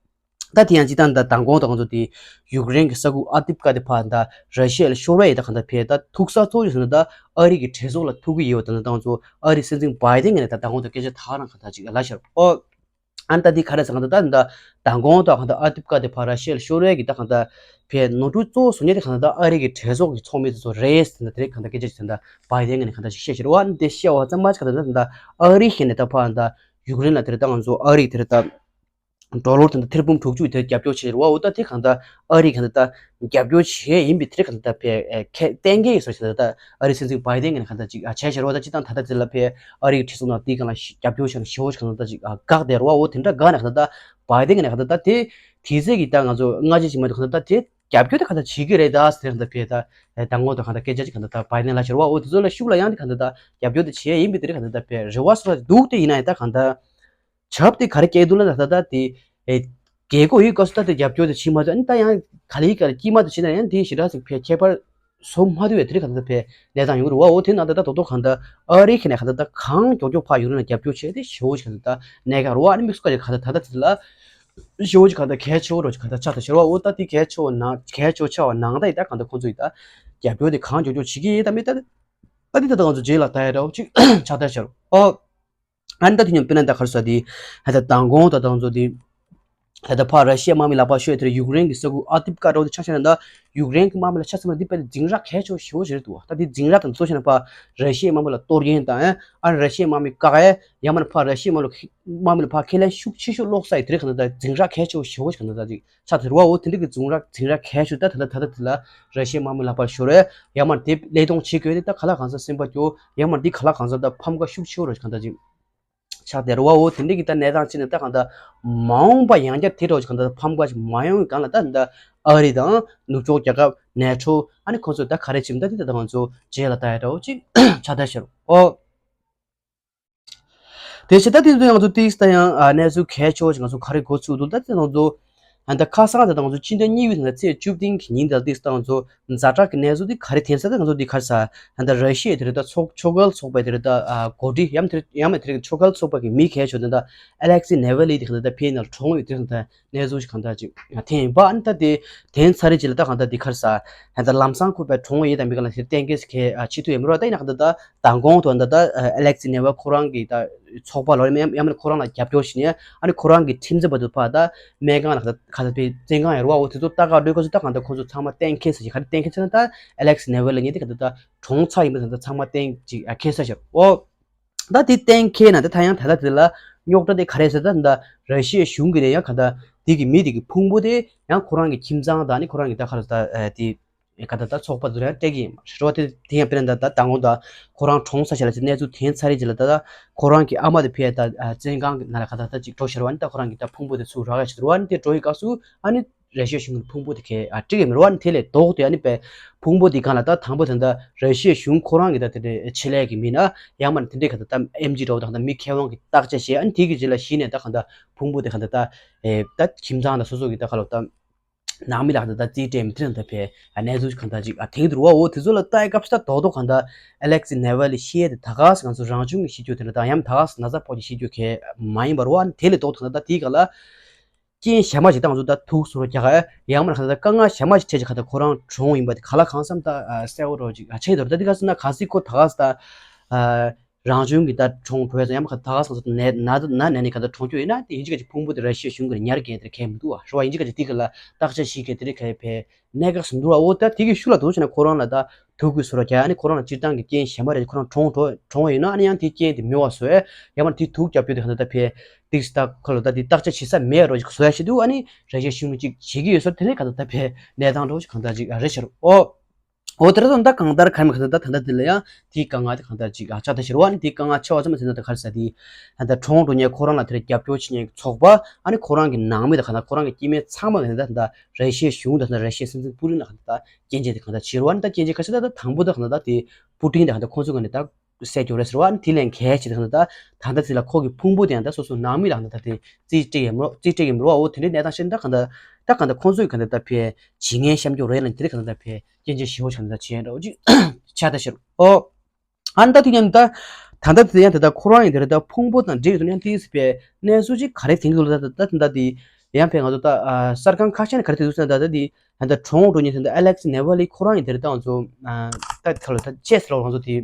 ད་དེ་ཡང་སྤྱིར་བཏང་ད་མདང་དགོང་དང་ང་ཚོ་དེ་ཡུཀ་རེན་གྱི་ས་ཁུལ་ཨ་ཏིབ་ཀ་དེ་ཕར་ད་ར་ཤི་ཡ་ལ་ཤོར་བ་ཡིན་ད་གང་ལྟར་ཕར་ད་ཐུག་ས་གཙོ་བོ་ཞིག་ཟེར་ན་ད་ཨ་རི་གི་གྲོས་ཚོགས་ལ་ཐུག་གི་ཡོད་ད་ད་ང་ཚོ་ཨ་རི་སྲིད་འཛིན་བྷའི་ཏིན་ངོས་ནས་ད་མདང་དགོང་དང་སྐད་ཆ་ཐག་རང་གང་ལྟར་ཅིག་ལབ་ཤར་ཨོ། ཨ་ནི་ད་འདི་ག་རེ་ཟེར་གང་ལྟར་ད་འདི་ད་མདང་དགོང་དང་གང་ལྟར་ཨ་ཏིབ་ཀ་དེ་ཕར་ར་ཤི་ཡ་ལ་ཤོར་བའི་གི་ད་གང་ལྟར་ཕར་ནོར་འཁྲུལ་གཙོ་བོ་བཟོ་མཁན་དེ་གང་ལྟར་ད་ཨ་རི་གི་གྲོས་ཚོགས་ཀྱི་ཚོགས་མི་དེ་ཚོ་རེད་ཟེར་ད་དེ་རེད་གང་ལྟར་སྐད་ཆ་ཅིག་ད་ད་བྷའི་ཏིན་ངོས་ནས་གང་ལྟར་ཅིག་བཤད་ཤར་བ་ཨ་ནི་དེ་བཤད་བ་ཙམ་མ་ཅིག་གང་ལྟར་ད་ད་ཨ་རི་ཤི་ནས་ད་ཕར་ད་ཡུཀ་རེན་ལ་དེ་རེད་ད་ང་ཚོ་ཨ་རི་དེ་རེད་ད། ཌོ་ལར་དེ་འདྲ་ཐེར་འབུམ་དྲུག་ཅུ་དེ་རྒྱབ་སྐྱོར་བྱས་རེད་བ། འོ་ད་དེ་གང་ལྟར་ཨ་རི་གང་ལྟར་རྒྱབ་སྐྱོར་བྱས་ཡིན་པའི་དེ་གང་ལྟར་ཕར་ཁས་གཏན་འཁེལ་ཡིན་ཟེར་ཞེས་ད་ཨ་རི་སྲིད་འཛིན་བྷའི་ཏིན་ངོས་ནས་གང་ལྟར་ཅིག་བྱས་ཤར་བ། ད་སྤྱིར་བཏང་ད་ལྟ་དེ་ལ་ཕར་ཨ་རི་གི་གྲོས་ཚོགས་ནང་དེ་གང་ལ་རྒྱབ་སྐྱོར་བྱས་ན་ཞེ་པོ་ཅིག་གང་ལྟར་ཅིག་དགག་བསྡད་རེད་བ། འོ་དེ་འདྲ་དགག་ནས་གང་ལྟར་བྷའི་ཏིན་ངོས་ནས་གང་ལྟར་ད་དེ་དེ་ཚེ་གི་ད་ང་ཚོ་སྔ་རྗེས་ཅིག་མ་གཏོགས་གང་ལྟར་ད་དེ་རྒྱབ་སྐྱོར་དེ་གང་ལྟར་བྱེད་ཀྱི་རེད་ད་ཟེར་གང་ལྟར་ཕར་ད་མདང་དགོང་དང་གང་ལྟར་སྐད་ཆ་ཅིག་གང་ལྟར་ད་བྷའི་ཏིན་ལབ་ཤར་བ། འོ་དེ་ཚོ་ལ་ཤུགས་ལ་ཡང་དེ་གང་ལྟར་ད་རྒྱབ་སྐྱོར་དེ་བྱས་ཡིན་པའི་དེ་གང་ལྟར་ད་ཕར་རེ་བ་སོགས་ལ་འདུག་དེ་ཡིན་ན་ཡང་ད་གང་ལྟར། བྱབ་དེ་ག་རེ་སྐྱེལ་འདུག་ལབ་ན་ད་ལྟ་དེ་ཨེ་རྒྱལ་སྒོ་ཡོད་སྐབས་སུ་ད་དེ་རྒྱབ་སྐྱོར་དེ་བྱེད་མ་ཐུབ། ཨ་ནི་ད་ཡང་ག་ལེ་ག་ལེ་དཀྱིལ་མ་དུ་བྱེད་ན་ཡང་དེ་ཞེ་དྲག་ཅིག་ཕར་ཁྱད་པར་བཟོ་མ་ཐུབ་པའི་དེ་རིགས་ག་ད་ལྟ་ཕར་གནས་སྟངས་ཡོང་གི་རེད་བ། འོ་དེ་ན་ད་ལྟ་རྡོག་རྡོག་གང་ལྟར་ཨ་རི་ཁ་ནས་ག་ད་ལྟ་གང་མགྱོགས་མགྱོགས་ཕར་ཡུཀ་རེན་ལ་རྒྱབ་སྐྱོར་བྱས་ཏེ་ཞེ་པོ་ཅིག་ག་ད་ལྟ་གནད་འགག་རེད་བ། ཨ་ནི་དམིགས་སུ་བཀར་ཏེ་ག་ད་ད་ལྟ་དེ་ལ་ཞེ་པོ་ཅིག་ག་ད་གལ་ཆེ་བོ་རོ་ཅིག་ག་ད་ཆགས་ད་ཤར་བ། འོ་ད་དེ་གལ་ཆེ་བོ་ནང་གལ་ཆེ་བོ་ཆགས་པ་ནང་ད་ཡི་ད་ག་ད་ཁོང་ཚོ་ཡི་ད་རྒྱབ་སྐྱོར་དེ་གང་མགྱོགས་མགྱོགས་བྱེད་ཀྱི་ཡིན་ད་མི་ད་ད་དེ་ད་ད་ང་ཚོ་རྗེས་ལ་ད་ཡ་འདྲ་བོ་ཅིག་ཆགས་ད་ཤར་ཨོ། ཨ་ནི་ད་དེ་ཉམས་དཔེར་ན་ད་ག་རེ་ཟེར་དེ། ད་ལྟ་མདང་དགོང་ད་ད་ང་ཚོ་དེ། ད་ལྟ་ཕར་ར་ཤི་ཡའི་དམག་མི་ལག་པར་ཤོར་དེར་ཡུཀ་རེན་གྱི་ས་ཁུལ་ཨ་ཏིབ་ཀ་འདྲ་བོ་དེ་ཆ་བཞག་ན་ད་ཡུཀ་རེན་གྱི་དམག་མི་ལ་ཆ་མཚོན་ན་འདི་དཔེ་འཛིང་རགས་གལ་ཆེ་བོ་ཞེ་པོ་ཞིག་རེད་འདུག་ད་འདི་འཛིང་རགས་དང་གཙོ་ཆེ་ན་ཕར་ར་ཤི་ཡའི་དམག་མི་ལ་གཏོར་སྐྱོན་དང་ཨ་ར་ཤི་ཡའི་དམག་མི་བཀག་ཡ་ཡང་མིན་ན་ཕར་ར་ཤི་ཡའི་དམག་མི་ལ་དམག་མི་ལ་ཕར་ཁས་ལེན་ཤུགས་ཆེ་ཤོས་སློག་ས་ཡི་དེ་རིགས་གང་ལྟར་ད་འཛིང་རགས་གལ་ཆེ་བོ་ཞེ་པོ་ཞིག་གང་ལྟར་ད་ཅིག་ཆགས་ཐུབ་རེད་བ། འོ་དེ་འདྲ་གི་འཛིང་རགས་འཛིང་རགས་གལ་ཆེ་ཤོས་ད་ད་ལྟ་ད་ལྟ་དེ་ལ་ར་ཤི་ཡའི་དམག་མི་ལག་པར་ཤོར་རེད། ཡང་མིན་ན་དེ་ཀླད་སྟོང་བྱེད་དགོས་དེ་ད་ག་ལ་གང་ས་སེམས་པ་སྐྱོ། ཡང་མིན་ན་འདི་ག་ལ་གང་ས་ད་ཕམ་ཁ་ཤུགས་ཆེ་བོ་རོ་ཞིག་གང་ལྟར་ཅིག་ཆགས་བསྡད་རེད་བ། འོ་དེ་འདྲ་གི་ད་གནས་སྟངས་ཅིག་ནས་ད་གང་ལྟར་མ་འོངས་པ་ཡང་བསྐྱར་དེ་འདྲ་ཅིག་གང་ལྟར་ཕམ་ཁ་ཅིག་མ་ཡོང་བའི་སྒང་ལ་ད་ད་ཨ་རི་དང་ནུབ་ཕྱོགས་རྒྱལ་ཁབ་ནེ་ཊོ་ཨ་ནི་ཁོང་ཚོས་ད་ག་རེ་བྱེད་མིན་ད་དེ་ད་ང་ཚོ་རྗེས་ལ་ལྟ་ཡ་འདྲ་བོ་ཅིག་ཆགས་བསྡད་ཤག་རོ། ཨོ། དེ་བྱས་ད་དེ་ཚོ་ང་ཚོ་ཏིག་ད་ཡང་གནས་ཚུལ་གལ་ཆེ་བ་ཞིག་ང་ཚོ་ག་རེ་གོ་ཚུལ་འདུག་ད་དེ་ང་ཚོ་ད་ཁ་སང་ད་ང་ཚོ་སྤྱི་ཟླ་གཉིས་པའི་ནང་ཚེས་བཅུ་བདུན་གྱི་ཉིན་དེ་ལ་ཏིག་ད་ང་ཚོ་ཛ་དྲག་གི་གནས་ཚུལ་དེ་ག་རེ་ཐོན་ས་ད་ང་ཚོ་དེ་ག་རེ་ས་ད་ར་ཤི་ཡའི་དེ་རེད་ད་ཚོགས་ཆོས་ཁང་ཚོགས་པའི་དེ་རེད་ད་འགོ་ཁྲིད་ཡང་དེ་ཡང་མིན་དེ་རེད་ཆོས་ཁང་ཚོགས་པ་གི་མི་གལ་ཆེ་བ་དེ་ད་ཨ་ལེག་སི་ནེ་ཝལ་ལི་དེ་ག་ད་ཕར་ནང་ལ་གྲོངས་ཡོད་དེ་ད་གནས་ཚུལ་ཞིག་གང་ལྟར་ཅིག་ཐོན་ཡིན་པ། ཨ་ནི་ད་དེ་ཐོན་ཚར་རེད་ཅིག་ལ་ད་གང་ལྟར་དེ་ག་རེ་ས་ད་ལམ་སང་ཁོ་པའི་གྲོངས་ཡོད་ད་མི་ག་ལ་དེ་གཏན་འཁེལ་ཟེར་མཁན་ཆེད་དུ་ཡོད་མི་རོགས་ད་ཡིན་ན་ག་ད་ད་མདང་དགོང་དུ་ད་ཨ་ལེག་སི་ནེ་ཝལ་ཁོ་རང་གི་ད་ཚོགས་པ་ལ་ཡང་ཡང་མིན་ཁོ་རང་ལ་རྒྱབ་སྐྱོར་བྱེད་ནས་ཨ་ནི་ཁོ་རང་གི་ཁྲིམས་རྩོད་པ་དུ་ཕར་ད་སྨན་ཁང་ལ་ག་ད་ག་ད་པའི་བཙོན་ཁང་ཡོད་རེད་བ། འོ་དེ་ཚོ་ལྟ་ག་འགྲོ་སྐབས་སུ་ད་གང་ལྟར་ཁོ་ཚོ་ཚང་མ་གཏན་འཁེལ་ཟེར་གྱི་ག་རེ་གཏན་འཁེལ་ཟེར་ན་ད་ཨ་ལེག་སི་ནེ་ཝལ་ལི་ངས་དེ་ག་ད་ད་གྲོངས་ཚར་ཡིན་པ་ད་ད་ཚང་མ་གཏན་ཅིག་ཨ་འཁེལ་ས་ཤར་འོ། ད་དེ་གཏན་འཁེལ་ན་ད་ད་ཡང་ད་ལྟ་དེ་ལ་རྙོག་དྲ་དེ་ག་རེ་ཟེར་ད་ད་ར་ཤི་ཡའི་གཞུང་གི་ནས་ཡང་ག་ད་དེ་གི་མི་དེ་གི་ཕུང་པོ་དེ་ཡང་ཁོ་རང་གི་ཁྱིམ་ཚང་དང་ནི་ཁོ་རང་གི་ད་ག་རེ་ཟེར་ད་དེ་ག་ད་ད་ཚོགས་པ་དེ་ལ་ཡང་སྤྲད་ཀྱི་ཡིན་མ་རེད་བ། དེ་དེ་ཡང་དཔེར་ན་ད་ད་མདང་དགོང་ད་ཁོ་རང་གྲོངས་ས་ཞིག་ལ་ཅིག་གནས་ཚུལ་ཐོན་ཚར་རེད་ཅིག་ལ་ད་ད་ཁོ་རང་གི་ཨ་མ་དེ་ཕར་ད་བཙོན་ཁང་གི་ནང་ལ་ག་ད་ད་ཅིག་འགྲོ་ཤར་བ་ནི་ད་ཁོ་རང་གི་ད་ཕུང་པོ་དེ་ཚུར་རག་ཡ་ཞིག་རེད་བ། ནི་དེ་འགྲོ་ཡི་སྐབས་སུ་ཨ་ནི། ར་ཤི་ཡའི་གཞུང་གི་ཕུང་པོ་དེ་གས་ཨ་སྤྲད་ཀྱི་མི་རེད་བ། ནི་དེ་ལས་ལྡོག་སྟེ་ཨ་ནི་པའི་ཕུང་པོ་དེ་གང་ལ་ད་དང་པོ་ད་ལྟ་ར་ཤི་ཡའི་གཞུང་ཁོ་རང་གི་ད་དེ་འདྲའི་ཆེད་ལས་ཀྱི་མི་ན་ཡང་མིན་ན་དེ་འདྲའི་ག་ད་ད་ཨེམ་ཆི་འདྲ་བོ་དང་ད་མི་མཁས་དབང་གི་བརྟག་དཔྱད་བྱས། ཨ་ནི་དེ་གི་རྗེས་ལ་གཞི་ནས་ད་གང་ད་ཕུང་པོ་དེ་གང་ད་ད་ཨེ་ད་ཁྱིམ་ཚང་དང་སོ་སོ་གི་ད་ག་ལ་ད་ནང་མི་ལ་གང་ད་ད་རྩིས་སྤྲད་མི་དེ་ད་ཕའི་གནས་ཚུལ་གང་ད་ཅིག་ཨ་ཐེངས་དུ་རུ་བ། འོ་དེ་ཚོ་ལ་ལྟ་ཡི་སྐབས་སུ་ད་རྡོག་རྡོག་གང་ད་ཨ་ལེག་སི་ནེ་ཝལ་ལི་ཤི་ཡས་དེ་ད་ག་ས་ང་ཚོ་རང་བྱུང་གི་ཤི་རྒྱུ་དེ་འདྲ་དང་ཡང་ད་ག་ས་ན་ཚ་ཕོག་ཅིག་ཤི་རྒྱུ་གས་མ་ཡིན་པ་རུ་བ། ཨ་ནི་དེ་ལས་ལྡོག་ད་གང་ད་དེའི་ག་ལ། རྐྱེན་ཞན་མ་ཞིག་ད་ང་ཚོ་ད་ཐུག་སོང་ར་རྒྱག་ཡང་མིན་ན་ག་ད་དཀའ་ངལ་ཞན་མ་ཞིག་འཕྲད་ཅིག་ག་ད་ཁོ་རང་གྲོངས་ཡིན་པ་དེ་ག་ལ་གང་བསམ་ད་གསལ་བོ་རོ་ཅིག་ཆེ་དོར་ད་དེ་ག་སི་ན་ག་སི་ཁོ་ད་ག་ས་ད་རང་བྱུང་གི་ད་གྲོངས་འགྲོ་ཡ་ཡང་མིན་ན་ག་ད་ག་ས་ང་ཚོ་ནད་ན་ན་ནད་ནས་ག་ད་གྲོངས་རྒྱུ་ཡིན་ན་དེ་ཡིན་ཅིག་ག་ཅིག་ཕུང་པོ་དེ་ར་ཤི་ཡའི་གཞུང་གི་ཉར་མཁན་དེ་གས་མི་འདུག་བ་རོ་བ། ཡིན་ཅིག་ག་ཅིག་དེ་ག་ལ་བརྟག་དཔྱད་ཞིག་གས་དེ་རིགས་གས་ཕའི་གནད་འགག་སུ་འདུག་ཨོ་ད་དེ་གི་ཤུགས་ལ་དོ་བྱས་ན་ཁོ་རང་ལ་ད་ཐུག་དགོས་སོ་ར་རྒྱག་ཨ་ནི་ཁོ་རང་ལ་སྤྱིར་བཏང་གི་རྐྱེན་ཞན་པ་རེད། ཁོ་རང་གྲོངས་འགྲོ་གྲོངས་ཡིན་ན་ཨ་ནི་ཡང་དེའི་རྐྱེན་དེ་མི་བ་བཟོ་ཡ་ཡང་མ་དེ་དུག་རྒྱབ་རྒྱུ་དེ་གང་ལྟར་ད་ཕའི་ཏིག་སི་ད་ཁོ་ལ་ད་དེ་བརྟག་དཔྱད་བྱེད་ས་མེད་རོ་ཞིག་བཟོ་ཡ་ཞིག་འདུག་ཨ་ནི་ར་ཤི་ཡའི་གཞུང་གཅིག་བྱེད་ཀྱི་ཡོད་སོ་དེ་ནས་གང་ལྟར་ད་ཕའི་གནས་སྟངས་འགྲོ་ཞིག་གང་ལྟར་ཅིག་རེད་ཤར་ཨོ། འོ་དེ་ར་ད་གང་ལྟར་གང་མི་གང་ལྟར་ད་ད་ལྟ་དེ་ལ་ཡང་དེའི་དཀའ་ངལ་དེ་གང་ལྟར་ཅིག་ཨ་ཆགས་ད་ཤར་བ་ཨ་ནི་དེའི་དཀའ་ངལ་ཆེ་བ་ཙམ་ཟེར་ན་ད་ག་རེ་ཟེར་དེ་ད་གྲོངས་འགྲོ་མཁན་ཁོ་རང་ལ་དེ་ར་རྒྱབ་སྐྱོར་བྱེད་མཁན་ཚོགས་པ་ཨ་ནི་ཁོ་རང་གི་ནང་མི་དང་གང་ལྟར་ཁོ་རང་གི་སྐྱེ་དམན་ཚང་མ་གང་ལྟར་ད་ར་ཤི་ཡའི་གཞུང་དང་ད་ར་ཤི་ཡའི་སྲིད་འཛིན་པུ་ཏིན་ལ་གང་ལྟར་ད་སྐྱོན་བརྗོད་དེ་གང་ལྟར་བྱེད་རོགས། ཨ་ནི་ད་སྐྱོན་བརྗོད་ཁ་ཤས་ད་ད་དང་པོ་ད་གང་ལྟར་ད་དེ་པུ་ཏིན་དེ་གང་ལྟར་ཁོང་ཚོ་ག་ནས་ད་བསད་རྒྱུ་རེད་ཟེར་བ། ཨ་ནི་དེ་ལས་གལ་ཆེ་དེ་གང་ལྟར་ད་ད་ལྟ་དེ་ལ་ཁོ་གི་ཕུང་པོ་དེ་ཡང་ད་སོ་སོ་ནང་མི་ལ་གང་ལྟར་ད་དེ་རྩིས་སྤྲད་ཡོད་མི་རོགས་རྩིས་སྤྲད་ཡོད་མི་རོགས། འོ་དེ་འདྲའི་གནས་སྟངས་ཤིག་ད་གང་ལྟར་ད་གང་ལྟར་ཁོང་ཚོ་གི་གང་ལྟར་ད་ཕའི་བྱེད་མཁན་གཤམ་སྐྱོང་རེད་ལ་དེ་གང་ལྟར་ད་ཕའི་སྐྱོན་བརྗོད་ཞེ་པོ་ཅིག་གང་ལྟར་བྱས་འདྲ་བོ་ཅིག་ཆགས་ད་ཤར་ཨོ། ཨ་ནི་ད་དེ་ཡང་ད་ད་ལྟ་དེ་ཡང་ད་ལྟ་ཁོ་རང་ཡང་དེ་རེད་ད་ཕུང་པོ་དང་འབྲེལ་ཡོད་དུ་ཡང་དེ་ཡིན་སྲིད་པའི་གནས་ཚུལ་ཅིག་ག་རེ་དེང་གི་ལོ་ད་ད་ད་ད་དེ་ ཡང་ཕེ་ང་ཚོ་ད་ཨ་གསར་ཁང་ཁ་ཤས་ནས་ག་རེ་དེ་འདུག་ཟེར་ན། ད་ད་དེ་ད་ད་གྲོངས་འགྲོ་མཁན་དེ་ད་ཨ་ལེག་སི་ནེ་ཝ་ལི་ཁོ་རང་ཡིན། དེ་རེད། ད་ང་ཚོ་ཨ་ད་ག་ལ་ད་ཅེས་ལོ་ང་ཚོ་དེ་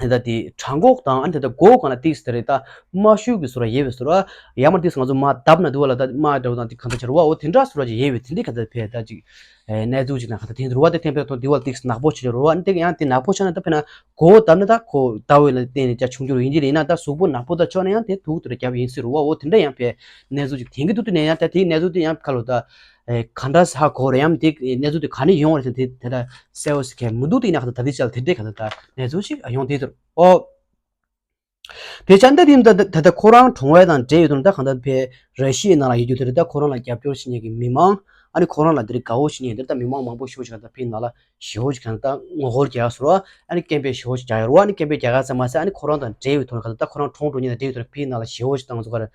ད་ད་དེ་བྲང་ཁོག་དང་ཨ་ནི་དེ་ད་མགོ་སྒང་ལ་ཏིག་སི་དེ་རེད། ད་རྨ་ཤུལ་གི་བཟོ་འདྲ་ཡོད་པའི་བཟོ་འདྲ། ཡར་མར་ཏིག་སི་ང་ཚོ་མར་བརྡབ་ན་འདུག་བ་ལ། ད་རྨ་འདྲ་བོ་དང་དེ་གང་ལྟར་བྱ་རུ་བ་འོ་དེ་འདྲ་བཟོ་འདྲ་ཅིག་ཡོད་པའི་དེ་འདྲའི་ག་ད་ཕེ་ད་ཅིག་ཨེ་གནས་ཚུལ་ཅིག་དང་ག་ད་དེ་འདྲ་རུ་བ་དེ་ཐེམ་ཕེ་ཐོག་དེ་བ་ཏིག་སི་ནག་པོ་ཆེ་ཆེ་རུ་བ། ཨ་ནི་དེ་ཡང་དེ་ནག་པོ་ཆགས་ན་ད་ཕེ་ན་མགོ་བོ་བརྡབ་ན་ད་ཁོ་ཟླ་འོད་ལ་བརྟེན་ནས་ཅག་ཆུང་ཆུང་རུ་ཡིན་གྱི་རེད། ཡིན་ན་ད་གཟུགས་པོ་ནག་པོ་ད་ཆགས་ན་ཡང་དེ་དུག་དེ་རྒྱབ་ཡིན་སྲིད་རུ་བ། འོ་དེ་འདྲ་ཡང་ཕེ་གནས་ཚུལ་ཅིག་དེང་གི་ཐུག་ཐུག་ནས་ཡང་ད་དེའི་གནས་ཚུལ་དེ་ཡང་ཁ་ལོ་ད་ཨེ་ག་འདྲ་ཧ་གོ་རེད། ཡང་དེ་གནས་ཚུལ་དེ་ག་ནས་ཡོང་བ་རེད་ཟེར་དེ་དེ་འདྲ་གསལ་བོ་ཞིག་གས་མི་འདུག་དེ་ཡིན་ན་ཁ་ད་ད་དེ་ཅག་དེ་འདྲའི་ཁ་ད་ད་གནས་ཚུལ་ཞིག་ཡོང་དེ་དུར་ཨོ། དེ་ཆ་འདི་དེ་ད་ད་ད་ཁོ་རང་གྲོངས་བ་དང་འབྲེལ་ཡོད་དུ་ད་གང་ལྟར་ཕེ་ར་ཤི་ཡའི་ནང་ལ་ཡོད་རྒྱུ་དེ་རེད། ད་ཁོ་རང་ལ་རྒྱབ་སྐྱོར་བྱེད་མཁན་གྱི་མི་མང་། ཨ་ནི་ཁོ་རང་ལ་དེ་རིང་དགའ་བོ་བྱེད་མཁན་དེ་ད་མི་མང་མང་པོ་ཞེ་པོ་ཞིག་ད་ཕེ་ནང་ལ་ཞེ་པོ་ཞིག་གང་ད་ངོ་རྒོལ་རྒྱག་ཟེར་བ། ཨ་ནི་སྐད་འབོད་ཞེ་པོ་ཞིག་རྒྱག་ཡོད་རེད་བ། ཨ་ནི་སྐད་འབོད་རྒྱག་ག་ཙམ་མ་ཟད་ཨ་ནི་ཁོ་རང་དང་འབྲེལ་ཡོད་དུ་གང་ད་ད་ཁོ་རང་གྲོངས་འགྲོ་མཁན་དང་འབྲེལ་ཡོད་དུ་ཕེ་ནང་ལ་ཞེ་པོ་ཞིག་ད་ང་ཚོ་ག་རེ་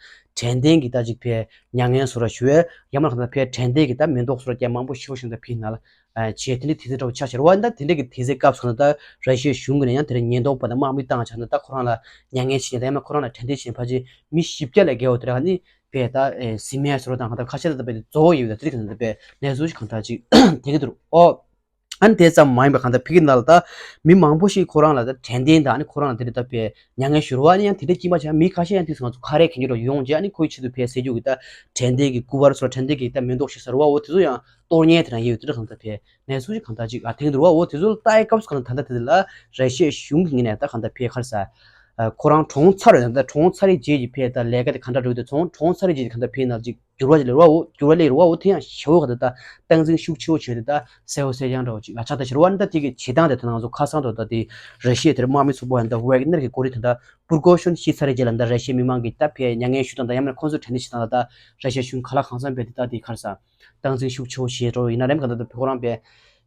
དྲན་རྟེན་གྱི་ད་ཅིག་ཕེ་མྱ་ངན་ཟེར་བ་ཞུ་བས། ཡང་མ་གང་ད་ཕེ་དྲན་རྟེན་གྱི་ད་མེ་ཏོག་ཟེར་བ་རྒྱ་མང་པོ་ཞེ་པོ་ཞིག་ད་ཕེ་ནང་ལ་བྱས། དེ་འདྲའི་དུས་ཚོད་འདྲ་བོ་ཆགས་ཤར་བ། ད་དེ་འདྲའི་གི་དུས་ཚོད་སྐབས་སུ་ད་ར་ཤི་ཡའི་གཞུང་གིས་ནས་ཡང་དེ་རིང་ཉེན་རྟོག་པ་དང་དམག་མི་བཏང་ཆགས་ནས་ད་ཁོ་རང་ལ་མྱ་ངན་བྱེད་ནས་ད་ཡང་མ་ཁོ་རང་ལ་དྲན་རྟེན་བྱེད་ཕལ་ཆེར་མི་བཞི་བརྒྱ་ལས་བརྒལ་བ་དེ་ར་ནི་ཕེ་ད་ཟིན་མེད་ཟེར་བ་དང་གང་ད་ཁ་ཤས་ད་ད་ཕེ་རྫོགས་ཡོད་ད་དེ་རིང་གང་ད་ཕེ་གནས་ཚུལ་ཞིག་གང་ད་ཅིག་དེ་གི་འདུག་ཨོ། ཨ་ནི་དེ་ཙམ་མ་ཡིན་པ་གང་ད་ཕི་གི་ནང་ལ་ད་མི་མང་པོ་ཞིག་ཁོ་རང་ལ་ད་དྲན་རྟེན་དང་ཨ་ནི་ཁོ་རང་ལ་དེ་རིང་ད་ཕེ་མྱ་ངན་ཞུ་རུ་བ། ཨ་ནི་ཡང་དེ་འདྲའི་དཀྱིལ་མ་ཆགས་མི་ཁ་ཤས་ཡང་དུས་སུ་ང་ཚོ་ཁ་རས་གྱོན་རྒྱུ་འདྲ་ཡོང་རྗེས་ཨ་ནི་ཁོའི་ཆེད་དུ་ཕེ་ཟེར་རྒྱུ་གི་ད་དྲན་རྟེན་གྱི་སྐུ་པར་ཚོ་དྲན་རྟེན་གྱི་ད་མེ་ཏོག་ཞིག་ཟེར་བ་འོ་དེ་ཚོ་ཡང་གཏོར་མཁན་དེ་རང་ཡོད་དེ་རེད། གང་ད་ཕེ་གནས་ཚུལ་ཞིག་གང་ད་ཅིག་ཨ་དེང་དུ་རུ་བ་འོ་དེ་ཚོ་ལ་ལྟ་ཡི་སྐབས་སུ་གང་ད་ད་ལྟ་དེ་ལ་ར་ཤི་ཡའི་གཞུང་གི་ངོས་ནས་ད་གང་ད་ཕེ་ཁར་ས་ཁོ་རང་གྲོངས་ཚར་རེད། ད་གྲོངས་ཚར་རེད་རྗེས་ཀྱི་ཕེ་ད་ལས་ཀ་དེ་གང་འདྲ་འགྲོ་དེ་ཚོང་གྲོངས་ཚར་རེད་རྗེས་ཀྱི་གང་ད་ཕེ་ན་ཅིག་འགྱུར་བ་ཅིག་ལས་རུ་བ་འོ་འགྱུར་བ་ལས་རུ་བ་འོ་དེ་ཡང་ཞེ་བོ་གང་ད་ད་སྟངས་འཛིན་ཤུགས་ཆེ་བོ་བྱས་ཏེ་ད་གསལ་བོ་གསལ་རྐྱང་འདྲ་བོ་ཅིག་ཨ་ཆགས་ད་ཤར་བ། ཨ་ནི་ད་དེ་གི་བྱེད་སྟངས་དེ་ད་ང་ཚོ་ཁ་སང་དུ་ད་དེ་ར་ཤི་ཡའི་དེར་དམག་མི་ཚོགས་པ་ཡང་ད་ཝེག་ནར་གྱི་འགོ་ཁྲིད་དེ་ད་པུར་གོ་ཤོན་ཤི་ཚར་རེད་རྗེས་ལ་ད་ར་ཤི་ཡའི་མི་མང་གི་ད་ཕེ་མྱ་ངན་ཞུ་སྟངས་ད་ཡང་མིན་ཁོང་ཚོ་དྲན་རྟེན་བྱེད་སྟངས་ད་ད་ར་ཤི་ཡའི་གཞུང་ག་ལ་གང་འཚམ་བས་དེ་ད་དེ་ཁར་ས་སྟངས་འཛིན་ཤུགས་ཆེ་བོ་བྱེད་འགྲོ་ཡིན་ན་རེམ་ག་ད་ད་ཕེ་ཁོ་རང་བས་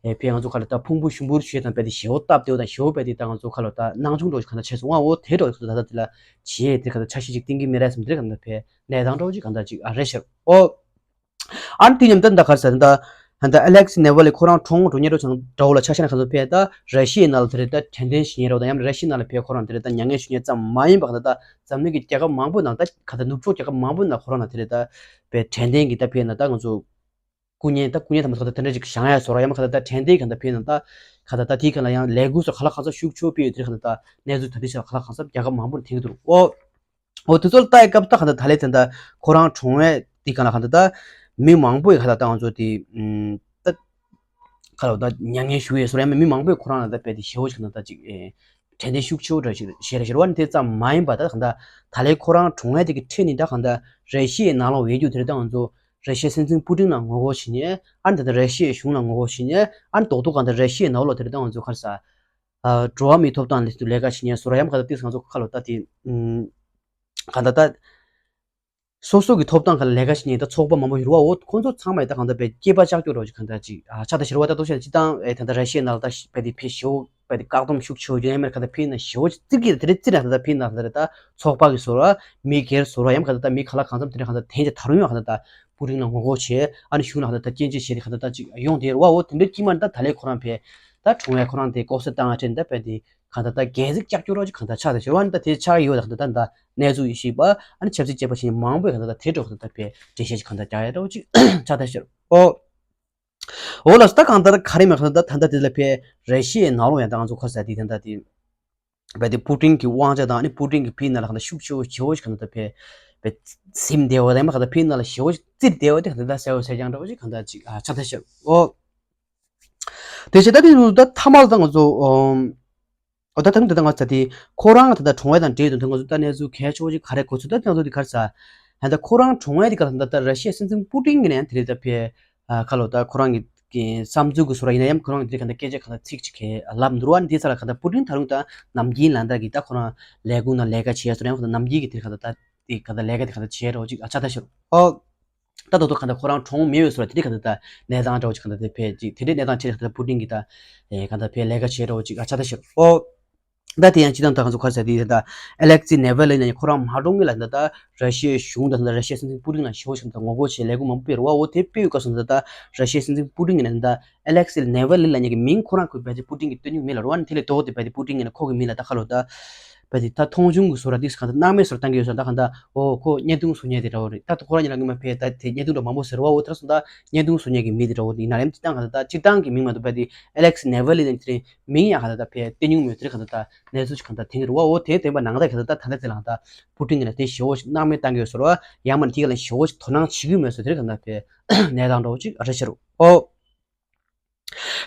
ཨེ་ཕེ་ང་ཚོ་ག་ལ་ད་ཕུང་པོ་ཞུམ་པོ་བྱེད་དང་བས་དེ་ཞེ་བོ་སྟབས་བདེ་བོ་དང་ཞེ་བོ་བས་དེ་ད་ང་ཚོ་ག་ལ་ད་སྣང་ཆུང་འགྲོ་གང་ད་ཆེ་སོང་བ་འོ་དེ་འགྲོ་གང་ད་ད་དེ་ལ་བྱེད་དེ་ག་ད་ཆ་ཤས་ཅིག་གཏིང་གི་མི་རེད་བསམ་དེ་ག་ད་ཕེ་གནས་སྟངས་འགྲོ་ཅིག་གང་ད་ཅིག་ཨ་རེད་ཤག་ཨོ། ཨ་ནི་དེ་མཉམ་དུ་ད་ག་རེ་ཟེར་ད། ད་ཨ་ལེག་སི་ནེ་ཝ་ལི་ཁོ་རང་གྲོངས་འགྲོ་ཉེ་འགྲོ་ཚང་འདྲ་བོ་ལ་ཆ་བཞག་ན་ག་ཚོད་ཕེ་ད་ར་ཤི་ཡའི་ནང་ལ་དེ་རེད་ད་དྲན་རྟེན་ཞུ་ཉེ་འགྲོ་དང་ཡང་ན་ར་ཤི་ཡའི་ནང་ལ་ཕེ་ཁོ་རང་དེ་རེད་ད་མྱ་ངན་ཞུ་ཉེ་ཙམ་མ་ཡིན་པ་ག་ད་ད་འཛམ་གླིང་གི་རྒྱལ་ཁབ་མང་པོའི་ནང་ད་ག་ད་ནུབ་ཕྱོགས་རྒྱལ་ཁབ་མང་པོའི་ནང་ཁོ་རང་ལ་དེ་རེད་ད་ཕེ་དྲན་རྟེན་གྱི་ད་ཕེ་ན་ད་ང་ཚོ་སྐུ་བརྙན་ད་སྐུ་བརྙན་ད་མ་ག་ད་དེ་འདྲ་ཅིག་བཞེངས་ཡ་བཟོ་ར་ཡང་མ་ག་ད་ད་དྲན་རྟེན་གྱི་ད་ཕེ་ན་ད་ག་ད་ད་དེའི་ག་ལ་ཡང་ལས་འགུལ་སོགས་ག་ལ་གང་འཚམ་ཤུགས་ཆེ་བོ་སྤེལ་ཡོད་དེ་ག་ད་ད་གནས་ཚུལ་ད་དེ་ཆ་ག་ལ་གང་འཚམ་རྒྱལ་ཁབ་མང་པོ་ནས་ཐོན་གྱི་འདུག་ཨོ། འོ་དེ་ཚོ་ལ་ལྟ་ཡི་སྐབས་ད་གང་ལྟར་ད་ལས་ཚན་ད་ཁོ་རང་གྲོངས་བས་དེ་གང་ལ་གང་ལྟར་ད་མི་མང་པོ་ཡི་ག་ལ་ད་ང་ཚོ་དེ་ད་ག་ལ་ད་མྱ་ངན་ཞུ་ཡས་སོ་ར་ཡང་མི་མང་པོས་ཁོ་རང་ལ་ད་དཔེ་དེ་ཞེ་བོ་ཞིག་ན་ད་ཅིག་དྲན་རྟེན་ཤུགས་ཆེ་བོ་འདྲ་ཞིག་བྱས་རེད་ཤར་བ་ནི་དེ་ཙམ་མ་ཡིན་པ་ད་གང་ལྟར་ད་ལས་ཁོ་རང་གྲོངས་བས་དེ་གི་ཁྲིད་ནི་ད་གང་ལྟར་ར་ཤི་ཡའི་ནང་ལོགས་ཡོད་རྒྱུ་དེ་རེད་ད་ང་ཚོ་ར་ཤི་ཡའི་སྲིད་འཛིན་པུ་ཏིན་ལ་ངོ་རྒོལ་བྱེད་ཉེ་ཨ་ནི་ད་ལྟ་ར་ཤི་ཡའི་གཞུང་ལ་ངོ་རྒོལ་བྱེད་ཉེ་ཨ་ནི་རྡོག་རྡོག་གང་ལྟར་ར་ཤི་ཡའི་ནང་ལོགས་དེ་རེད་ད་ང་ཚོ་ག་རེ་ཟ། འགྲོ་བ་མིའི་ཐོབ་ཐང་ལ་ལས་ཀ་བྱེད་མཁན་སོ་ར་ཡང་ག་ད་ཏིས་ང་ཚོ་ཁ་ལོ་ད་དེ་ག་ད་ད་སོ་སོ་གི་ཐོབ་ཐང་ག་ལ་ལས་ཀ་བྱེད་མཁན་ད་ཚོགས་པ་མང་པོ་ཡོད་ར་བ་འོ་ཁོང་ཚོ་ཚང་མ་ད་གང་ད་བས་སྐྱེས་པ་ལྕགས་ཀྱོག་རོ་ཅིག་གང་ད་ཅིག་ཨ་ཆ་ད་ཤར་བ་ད་ཏོ་ཤ་ཅི་དང་ཨེ་ད་ད་ར་ཤི་ཡའི་ནང་ལ་ད་བས་དེ་ཕེ་ཞེ་བོ་བས་དེ་བཀག་སྡོམ་ཤུགས་ཆེ་བོ་ཡོད་ཡང་མེད་ག་ད་ཕེ་ན་ཞེ་བོ་ཅིག་ཙིག་གི་དེ་རེད་ཙི་ར་ད་ད་ཕེ་ན་ད་རེད་ད་ཚོགས་པ་གི་སོ་ར་མི་སྒེར་སོ་ར་ཡང་ག་ད་ད་མི་ག་ལ་གང་འཚམ་དེ་རེད་གང་ད་དེན་ཅ་ད་རུང་ཡང་ག་ད་ད་པུ་ཏིན་ལ་ངོ་རྒོལ་བྱེད་ཨ་ནི་གཞུང་ལ་ག་ད་ད་སྐྱོན་བརྗོད་བྱེད་དེ་ག་ད་ད་ཅིག་ཡོང་དེ་ར་བ་འོ་དེ་འདྲ་ཅི་མ་ད་ད་ལས་ཁོ་རང་ཕེ། ད་གྲོངས་ཡ་ཁོ་རང་དེ་ལྐོག་ཟ་བཏང་ཡ་དྲན་ད་བས་དེ་གང་ད་ད་སྒལ་ཚིགས་ཀྱག་ཀྱོག་རོགས་ཅིག་གང་ད་ཆགས་ད་ཤར་བ་ནི་ད་དེ་ཆགས་ཡོད་ད་གང་ད་ད་ད་གནས་ཚུལ་ཡིད་ཆེས་པ་ཨ་ནི་ཆབ་སྲིད་དཔྱད་པ་ཞིག་མང་པོས་གང་ད་ད་དེ་འགྲོ་གང་ད་ད་བས་འགྲེལ་བཤད་ཅིག་གང་ད་རྒྱག་ཡ་རོགས་ཅིག་ཆགས་ད་ཤར་ཨོ། ཨོ་ལ་ད་གང་ད་ད་ག་རེ་མེད་གང་ད་ད་ད་དེ་ལ་བས་ར་ཤི་ཡའི་ནང་ལོགས་ཡང་ད་ང་ཚོ་ཁ་ས་དེ་ད་ད་དེ་བས་དེ་པུ་ཏིན་གྱི་དབང་ཆ་དང་ཨ་ནི་པུ་ཏིན་གྱི་ཕི་ན་ལ་གང་ད་ཤུགས་ཆེ་བོ་ཆེ་བོ་ཞིག་གང་ད་ད་བས་བས་སིམ་བདེ་བ་ལ་མ་གང་ད་ཕི་ན་ལ་ཞེ་བོ་ཞིག་རྩིར་བདེ་བ་དེ་གང་ད་ད་གསལ་བོ་གསལ་རྐྱང་འདྲ་བོ་ཞིག་གང་ད་ཅིག་ཨ་ཆགས་ད་ཤར་ཨོ། དེ་བྱས་ད་དེ་ད་ཐ་མ་ལ་ད་ང་ཚོ་ཨོ་ད་ཐ་མ་ད་ང་ཚོ་དེ་ཁོ་རང་ད་ད་གྲོངས་ཡ་དང་འབྲེལ་དུ་ད་ང་ཚོ་ད་གནས་ཚུལ་གལ་ཆེ་བོ་ཅིག་ག་རེ་གོ་ཚུལ་ད་ང་ཚོ་དེ་ག་རེ་ཟ། ད་ཁོ་རང་གྲོངས་ཡ་དེ་ག་ད་ད་ར་ཤི་ཡའི་སྲིད་འཛིན་པུ་ཏིན་གྱི་ནས་དེ་རེད་ད་ཕེ་ཁ་ལོ་ད་ཁོ་རང་གི་བསམ་ཚུལ་གྱི་སོ་ར་ཡིན་ན་ཡང་ཁོ་རང་གི་དེ་ག་ད་སྐད་ཆ་ག་ད་ཚིག་ཅིག་ག་ལབ་འདུག་བ་ནི་དེ་ས་ལ་ག་ད་པུ་ཏིན་ད་རུང་ད་ནམ་རྒྱུན་ལ་ད་གི་ད་ཁོ་རང་ལས་ཁུངས་ནང་ལས་ཀ་བྱེད་ཡ་སོ་ར་ཡང་ཁོ་ད་ནམ་རྒྱུན་གི་དེ་ག་ད་ད། དེ་ག་ད་ལས་ཀ་དེ་ག་ད་བྱེད་རོགས་ཅིག་ཨ་ཆ་ད་ཤོར། ཨོ། ད་ད་དུ་ག་ད་ཁོ་རང་གྲོངས་མེད་པའི་སོ་དེ་འདྲའི་ག་ད་ད་གནས་སྟངས་འདྲ་བོ་ཅིག་ག་ད་དེ་ཕེ་ཅིག་དེ་འདྲའི་གནས་སྟངས་ཆེ་ག་ད་པུ་ཏིན་གི་ད་ཨེ་ག་ད་ཕེ་ལས་ཀ་བྱེད་རོགས་ཅིག་ཨ་ཆ་ད་ཤོར། ཨོ། ད་དེ་ཡང་སྤྱི་བཏང་ད་ང་ཚོ་ག་ས་དེ་ད་ཨ་ལེག་སི་ནེ་ཝ་ལི་ནས་ཁོ་རང་མ་གྲོངས་གི་ལ་ད་ད་ར་ཤི་ཡའི་གཞུང་ད་ད་ར་ཤི་ཡའི་སྲིད་འཛིན་པུ་ཏིན་ལ་ཞེ་བོ་ཞིག་ད་ངོ་རྒོལ་བྱེད་ལས་འགུལ་མང་པོ་སྤེལ་རོགས། ཨོ་དེ་སྤེལ་བའི་སྐབས་སུ་ད་ད་ར་ཤི་ཡའི་སྲིད་འཛིན་པུ་ཏིན་གི་ནས་ད་ཨ་ལེག་སི་ནེ་ཝ་ལི་ལ་ཉེ་གི་མིང་ཁོ་རང་ཁོས་བས་ཏེ་པུ་ཏིན་གི་སྟོན་ཉུག་མེད་ལ་རོ་ཨ་ནི་དེ་ལས་ཏོག་དེ་བས་ཏེ་པུ་ཏིན་གི་ནས་ཁོ་གི་མིང་ལ་ད་ཁ་ལོ་ད། བས་དེ་ད་མཐོང་ཆུང་གི་བཟོ་འདྲ་ཏིག་གང་ལྟར་སྣང་མེད་བཟོ་འདྲ་བཏང་གི་ཡོད་ས། ད་གང་ལྟར་ཨོ་ཁོ་བརྙན་ཐུང་བཟོ་མཁན་དེ་འདྲ་བོ་རེད། ད་ཁོ་རང་ཉིད་ལ་སྔོན་མ་ཕེ་ད་དེ་བརྙན་ཐུང་འདྲ་མང་པོ་ཟེར་བ། འོ་དེ་ར་སོང་ད་བརྙན་ཐུང་བཟོ་མཁན་གྱི་མི་དེ་འདྲ་བོ་ཡིན་ན་རེད། སྤྱིར་བཏང་གི་སྤྱིར་བཏང་གི་མིང་མ་གཏོགས་བས་དེ་Alex Navalny དེ་འདྲའི་མིང་ཡང་གང་ལྟར་ད་ཕེ་བསྟན་མྱོང་མེད། དེ་ར་གང་ལྟར་ད་གནས་ཚུལ་ཞིག་གང་ལྟར་ཐོན་གྱི་རེད་བ། འོ་དེ་བསྟན་པ་ནང་ལྟར་གང་ལྟར་ད་ད་ལྟ་དེ་ལ་ད་པུ་ཏིན་གྱི་ལ་དེ་ཞེ་བོ་ཞིག་སྣང་མེད་བཏང་གི་ཡོད་ཟེར་བ། ཡང་མིན་དེ་ག་ལ་ཞེ་བོ་ཞིག་དོ་སྣང་བྱེད་ཀྱི་མེད་ཟེར། དེ་ར་གང་ལྟར་ཕེ་གནས་སྟངས་འདྲ་བོ་ཅིག་རེད་ཤག་རོ། ཨོ།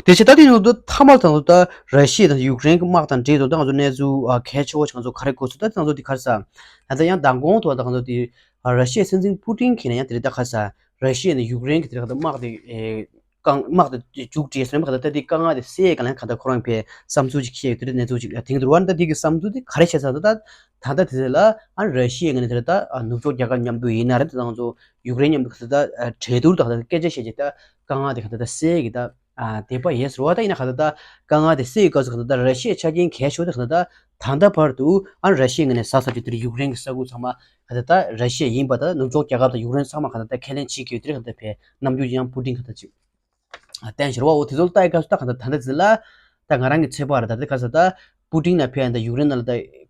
དེ་བྱས་ད་དེ་ཡོང་དུས་མཐའ་མ་དང་ད་ར་ཤི་ཡ་དང་ཡུཀ་རེན་གྱི་དམག་དང་འབྲེལ་དུ་ད་ང་ཚོ་གནས་ཚུལ་ཨ་གལ་ཆེ་བོ་ཞིག་ང་ཚོ་ག་རེ་གོ་ཚུལ་ད་ང་ཚོ་དེ་ག་རེ་ཟ། ད་ལྟ་ཡང་མདང་དགོང་དུ་ད་ང་ཚོ་དེ་ཨ་ར་ཤི་ཡའི་སྲིད་འཛིན་པུ་ཏིན་གྱིས་ནས་ཡང་དེ་རེད། ད་ག་རེ་ཟ། ར་ཤི་ཡ་ནས་ཡུཀ་རེན་གྱི་དེ་རེད་ད་དམག་དེ་ཨེ་བཀང་དམག་དེ་མཇུག་སྒྲིལ་ཟེར་ནས་ག་ད་དེ་དཀའ་ངལ་དེ་སེལ་ག་ལན་ག་ད་ཁོ་རང་གི་བསམ་ཚུལ་ཅིག་བཤད་ཡོད་དེ་རེད། གནས་ཚུལ་ཅིག་དེང་དུ་བ་ད་དེ་གི་བསམ་ཚུལ་དེ་ག་རེ་བཤད་ས། ད་ད་ད་ལྟ་དེ་ཚོ་ལ་ཨ་ར་ཤི་ཡའི་ངོས་ནས་དེ་རེད་ད་ཨ་ནུབ་ཕྱོགས་རྒྱལ་ཁབ་མཉམ་དུ་ཡིན་ན་རེད། ད་ང་ཚོ་ཡུཀ་རེན་མཉམ་དུ་ག་ད་ད་གྲོས་བསྡུར་དང་ག་ད་སྐད་ཆ་བཤད་ཀྱི་ད་དཀའ་ངལ་དེ་ག་ད་ད་སེལ་གྱི་ད། ཨ་དེ་པ་ཡེ་ཟེར་བ། ད་ཡིན་ན་ག་ད་ད་དཀའ་ངལ་དེ་སེལ་ཡོད་སྐབས་སུ་ག་ད་ད་ར་ཤི་ཡའི་ཆ་རྐྱེན་གལ་ཤོས་དེ་ག་ད་ད་ད་ལྟ་བར་དུ་ཨ་ར་ཤི་ཡའི་ངོས་ནས་ཟ་ས་ཅིག་དེར་ཡུཀ་རེན་གྱི་ས་ཁུལ་ཚང་མ་ག་ད་ད་ར་ཤི་ཡ་ཡིན་པ། ད་ནུབ་ཕྱོགས་རྒྱལ་ཁབ་དང་ཡུཀ་རེན་ཚང་མ་ག་ད་ད་ཁས་ལེན་བྱེད་ཀྱི་ཡོད། དེ་རེད། ག་ད་ད་ཕེ་ནམ་རྒྱུན་ཡང་པུ་ཏིན་ག་ད་ཅིག་ཨ་བསྟན་ཤར་བ། འོ་དེ་ཚོ་ལ་ལྟ་ཡི་སྐབས་སུ་ད་ག་ད་ད་ད་ད་ཅི་ལ་ད་ང་རང་གི་ཚོད་དཔག་རེད། ད་དེ་ག་ས་ད་པུ་ཏིན་ན་ཕེ་ཡང་ད་ཡུཀ་རེན་ནང་ལ་ད།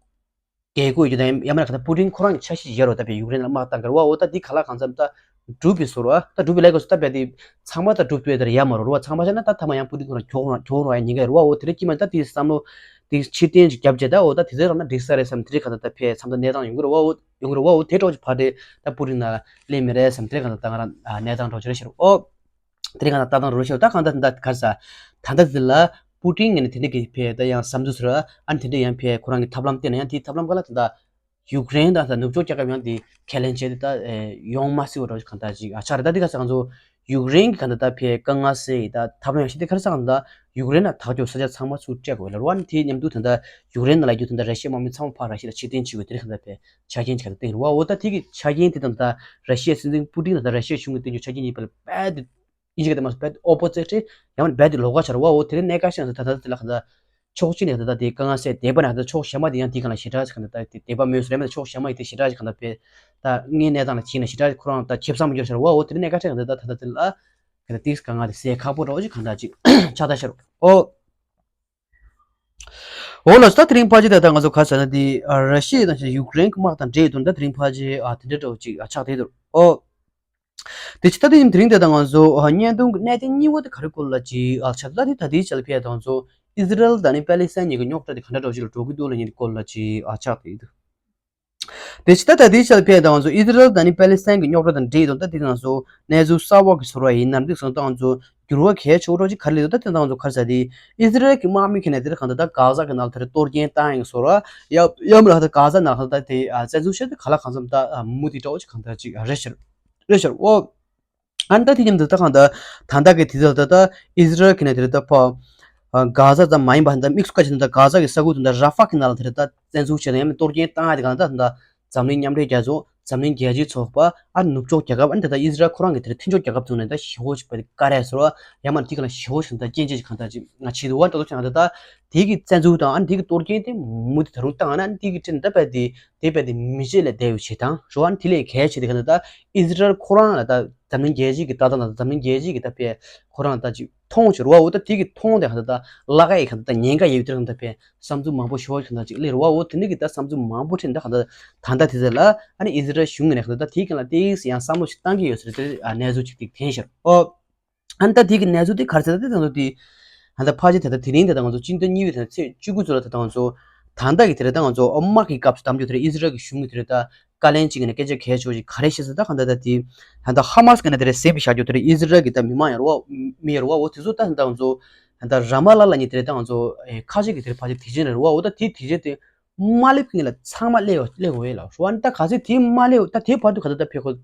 རྒྱལ་སྒོ་ཡོད་དང་ཡང་མིན་ན་ག་ད་པུ་ཏིན་ཁོ་རང་གི་འཆར་གཞི་ཡོད་རོ། ད་ཕེ་ཡུཀ་རེན་ལ་དམག་བཏང་གི་རེད་བ། འོ་ད་འདི་ག་ལ་གང་འཚམ་ད་འགྲུབ་པའི་བཟོ་འདྲ་བ། ད་འགྲུབ་པའི་ལས་ཀ་བཟོ་ད་ཕེ་དེ་ཚང་མ་ད་འགྲུབ་ཐུབ་ཡ་དེ་ར་ཡ་མ་རོ་རོ་བ། ཚང་མ་བྱས་ན་ད་ཐ་མ་ཡང་པུ་ཏིན་ཁོ་རང་གྱོང་རང་གྱོང་རང་ཡ་ཉེན་ཁ་ཡོད་རོ་བ། འོ་དེ་རེད། ཀྱི་མ་ད་དེ་བསམ་བློ་དེ་ཕྱིར་འཐེན་ཅིག་བརྒྱབ་བྱས་ད། འོ་ད་དེ་ཚོ་རང་ན་འགྲིག་ས་རེད་བསམ། དེ་རེད་ག་ད་ད་ཕེ་མཚམས་ད་གནས་སྟངས་ཡོང་གི་རེད་བ། འོ་ཡོང་གི་རེད་བ། འོ་དེ་འདྲ་བོ་ཅིག་ཕར་དེ་ད་པུ་ཏིན་ན་སླེབས་མི་རེད་བསམ། དེ་རེད་ག་ད་ད་ང་རང་གནས་སྟངས་འདྲ་བོ་ཅིག་རེད་ཤག་རོ། འོ། དེ་རིང་ང་ལ་ལྟ་སྟངས་རོ་ཤོར། ད་གང་ལྟར་དེ་འདྲ་ག་རེ་ཟ། ད་ལྟ་དེ་ལ་པུ་ཏིན་ངོས་ནས་དེ་འདྲ་གི་ཕེ་ད་ཡང་བསམ་ཚུལ་ཟེར་བ། ཨ་ནི་དེ་འདྲ་ཡང་ཕེ་ཁོ་རང་གི་ཐབས་ལམ་བསྟན་ན་ཡང་དེའི་ཐབས་ལམ་ག་ལ་དེ་འདྲ་ཡུཀ་རེན་དང་ད་ནུབ་ཕྱོགས་རྒྱལ་ཁབ་ཡང་དེ་ཁས་ལེན་བྱས་ཏེ་ད་ཡོང་མ་སྲིད་པ་འདྲ་བོ་གང་ལྟར་ཅིག་ཨ་ཆགས་རེད། ད་འདི་ག་ས་གང་ཚོ་ཡུཀ་རེན་གི་གང་ལྟར་ད་ཕེ་དཀའ་ངལ་སེལ་ཡི་ད་ཐབས་ལམ་ཡང་ཤེས་ཏེ་ག་རེ་ཟ། གང་ལྟར་ཡུཀ་རེན་ལ་ཐག་གཅོད་ས་ཆ་ཚང་མ་ཚུར་སྤྲད་དགོས་ལ་རོ། ཨ་ནི་དེའི་མཉམ་དུ་དེ་འདྲ་ཡུཀ་རེན་ནང་ལ་ཡོད་དེ་འདྲ་ར་ཤི་ཡའི་དམག་མི་ཚང་མ་ཕར་ར་ཤི་ཡ་ལ་ཕྱིར་འཐེན་བྱེད་དགོས་དེ་འདྲ་གང་ལྟར་ཕེ་ཆ་རྐྱེན་ཅིག་ག་ད་བསྟན་རེད་བ། འོ་ད་དེ་གི་ཆ་རྐྱེན་དེ་དང་ད་ར་ཤི་ཡའི་སྲིད་འཛིན་པུ་ཏིན་དང་ད་ར་ཤི་ཡའི་གཞུང་གི་བསྟན་རྒྱུ་ཆ་རྐྱེན་གཉིས་བར་ལ་རྦད་དེ་ཨིན་ཇི་སྐད་དུ་མ་སོང་རྦད་དེ་ཨོ་པོ་ཛིཊ་རེད། ཡང་ན་རྦད་དེ་ལོགས་ཀ་ཆགས་རེད་བ། འོ་དེ་རིང་གནད་འགག་ཤིང་ད་ད་ད་དེ་ལ་གང་ལྟར་ཕྱོགས་གཅིག་ནས་ད་ད་དེ་དཀའ་ངལ་སེལ་བསྡད་པ་ན་ད་ཕྱོགས་གཞན་པ་དེ་ཡང་དེ་གང་ལ་ཞེ་དྲག་ཅིག་གང་ལྟར་ད་དེ་བསྡད་པ་མེད་ཟེར་ཡང་མེད། ད་ཕྱོགས་གཞན་པ་ཡིན་དེ་ཞེ་དྲག་ཅིག་གང་ལྟར་བས་ད་དངོས་གནས་སྟངས་ལ་བྱས་ན་ཞེ་དྲག་ཁོ་རང་ད་ཁེ་བཟང་མ་འགྱུར་ཤར་བ། འོ་དེ་རིང་གནད་འགག་ཆགས་གང་ལྟར་ད་ད་ད་དེ་ལ་གང་ལྟར་དེ་དཀའ་ངལ་དེ་སེལ་ཁག་པོ་འདྲ་བོ་ཅིག་གང་ལྟར་ཅིག་ཆགས་ད་ཤར། འོ། འོ་ལགས་སོ། ད་དེ་རིང་ཕལ་ཆེར་ད་ལྟ་ང་ཚོ་ག་རེ་ཟེར་ན་དེ་ཨ་ར་ཤི་ཡ་དང་ཡུཀ་རེན་གྱི་དམག་དང་འབྲེལ་ཡོད་དོན་ད་དེ་རིང་ཕལ་ཆེར་ཨ་དེ་འདྲ་འདྲ་བོ་ཅིག་ཨ་ཆགས་བསྡད་འདུག་འོ། དེ་ཕྱི་ད་དེ་ཡིན་དེ་རིང་ད་ལྟ་ང་ཚོ་ཨ་བརྙན་ཐུང་གི་གནད་དོན་གཉིས་པ་དེ་ག་རེ་སྐོར་ལ་ཅིག་ཨ་ཆགས་འདུག་ད་དེ་ད་དེའི་ཆ་ལ་ཕེ་ད་ང་ཚོ་ཨི་ཟི་རལ་དང་ནི་པ་ལི་སི་ཐན་གཉིས་ཀྱི་རྙོག་དྲ་དེ་ག་འདྲ་འདྲ་བོ་ཅིག་ལ་འགྲོ་གི་འདུག་ལབ་མཁན་དེ་སྐོར་ལ་ཅིག་ཨ་ཆགས་བསྡད་འདུག་དེ་ཕྱི་ད་ལྟ་དེའི་ཆ་ལ་ཕེ་ད་ང་ཚོ་ཨི་ཟི་རལ་དང་ནི་པ་ལི་སི་ཐན་གྱི་རྙོག་དྲ་དང་འབྲེལ་ཡོད་དོན་ད་དེ་ང་ཚོ་གནས་ཚུལ་གསར་པ་གི་ཚོར་བ་ཡིན་ནམ། དེ་སོང་ད་ང་ཚོ་འགྱུར་བ་གལ་ཆེ་བོ་འདྲ་ཅིག་ག་རེ་སླེབས་འདུག་ད་དེ་ད་ང་ཚོ་ག་རེ་ཟེར་དེ་ཨི་ཟི་རལ་གྱི་དམག་མི་གི་ནས་དེར་གང་ལྟར་ད་གྷ་ཟ་གི་ནང་དེར་གཏོར་སྐྱོན་བཏང་ཡོད་ཚོར་བ། ཡ་ཡ་མ་ལ་ད་གྷ་ཟ་ནང་གང་ལྟར་དེ་བཙན་འཛུལ་བྱས་ཏེ་ག་ལ་གང་འཚམ་ད་མུ་མཐུད་འདྲ་བོ་ཅིག་གང་ལྟར་ཅིག་རེད་ཤག་རེད་ཤག་འོ། ཨ་ནི་ད་དེ་མཉམ་དུ་ད་གང་ལྟར་ད་ལྟ་གི་དུས་ཚོད་ད་ལྟ་ཨི་ཟི་རལ་གྱི་ནས་དེར་ད་ཕ་གྷ་ཟ་ཙམ་མ་ཡིན་པ་ད་དམིགས་སུ་བཀར་བྱས་ན་ད་གྷ་ཟ་གི་ས་ཁུལ་དུ་ད་ར་ཧྥ་གི་ནང་ལ་དེར་ད་བཙན་འཛུལ་བྱས་ནས་ཡང་ན་གཏོར་སྐྱོན་བཏང་ཡ་དེ་གང་ལྟར་ད་འཛམ་གླིང་མཉམ་འབྲེལ་རྒྱལ་ཚོགས། འཛམ་གླིང་རྒྱལ་སྤྱིའི་ཚོགས་པ། ཨ་ནི་ནུབ་ཕྱོགས་རྒྱལ་ཁབ། ཨ་ནི་ད་ལྟ་ཨི་ཟི་རལ་ཁོ་རང་གི་དེར་མཐུན་ཕྱོགས་རྒྱལ་ཁབ་ཚོ་ནས་ད་ཞེ་བོ་ཞིག་པ་དེ་ཀ་རེ་ཟེར་བ་ཡང་མ་དེ་ག་ལ་ཞེ་བོ་ཞིག་ད་རྐྱེན་ཅན་ཞིག་གང་ལྟར་ཅིག་ང་བྱེད་དུ་བ་འགྲོ་ཚོ་ཆ་ང་ད་ད་དེ་གི་བཙན་འཛུལ་དང་ཨ་ནི་དེ་གི་གཏོར་སྐྱོན་དེ་མུ་མཐུད་ད་རུང་བཏང་ན་ཨ་ནི་དེ་གི་ཁྲིད་ནས་ད་པ་དེ་དེ་པ་དེ་མི་བྱེད་ལས་འདས་ཡོད་བྱེད་སྟངས་རེད་བ། ཨ་ནི་དེ་ལས་གལ་ཆེ་དེ་ག་ད་ད་ཨི་ཟི་རལ་ཁོ་རང་ལ་ད་འཛམ་གླིང་རྒྱལ་སྤྱི་གི་ལྟ་སྟངས་དང་འཛམ་གླིང་རྒྱལ་སྤྱི་གི་ད་པའི་ཁོ་རང་ད་ཅིག་མཐོང་ཆེ་རེད་བ། འོ་ད་དེ་གི་མཐོང་དེ་ག་ད་ད་བརླག་ཡ་ག་ད་ད་ཉེན་ཁ་ཡོད་དེ་ག་ད་པའི་བསམ་ཚུལ་མང་པོ་ཞེ་བོ་ག་ད་ཅིག་སླེབས་རེད་བ། འོ་དེ་འདྲ་གི་ད་བསམ་ཚུལ་མང་པོ་ཁྲིད་ནས་ད་ག་ད་ད་ད་དེ་ཚོ་ལ་ཨ་ནི་ཨི་ཟི་རལ་གཞུང་གི་ནས་ག་ད་ད་དེ་ག་ལ་དེ་ཡང་བསམ་བློ་ཞིག་བཏང་གི་ཡོད་ཟེར་དེ་གནས་ཚུལ་ཅིག་དེ་ཐོན་ཤག་འོ། ཨ་ནི་ད་དེ་གི་གནས་ཚུལ་དེ་ག་རེ་ཟེར་ན་དེ་ད་ང་ཚོ་དེ་ཨ་ནི་ད་ཕལ་ཆེར་དེ་ད་དེ་རིང་དེ་ད་ང་ཚོ་སྤྱི་ཟླ་གཉིས་པའི་དེ་ཚེས་བཅུ་དགུ་ཚོ་ལ་དེ་ད་ང་ཚོ་ད་ལྟ་གི་དེ་རེད། ད་ང་ཚོ་དམག་གི་སྐབས་སུ་གཏམ་རྒྱུད་དེ་རེད། ཨི་ཟི་རལ་གི་གཞུང་གི་དེ་རེད་ད་བཀའ་བློན་གཅིག་གི་ནས་སྐད་ཆ་གལ་ཆེ་བོ་ཞིག་ག་རེ་བཤད་ཟེར་ད་གང་ལྟར་ད་དེ་ད་ལྟ་ཧ་མ་སི་གི་ནས་དེ་རེད་བསད་པའི་བྱ་རྒྱུ་དེ་རེད། ཨི་ཟི་རལ་གི་ད་མི་མང་ཡང་རེད་བ་མི་ཡང་རེད་བ། འོ་དེ་ཚོ་ད་ད་ང་ཚོ་ད་ལྟ་ར་མ་ལ་ལ་ཉིད་དེ་རེད། ད་ང་ཚོ་ཁ་ཤས་ཀྱི་དེ་རེད་ཕལ་ཆེར་དེ་བྱས་ནས་རེད་བ། འོ་ད་དེ་དེ་བྱས་དེ་མ་སླེབས་ཀྱི་ལ་ཚང་མ་སླེབས་སླེབས་དགོས་ཡོད་ལ་རེད་བ། ད་ག་ཚོད་དེ་མ་སླེབས་ད་དེ་བར་དུ་ག་ད་ད་ཕེ་ཁོ། དེ་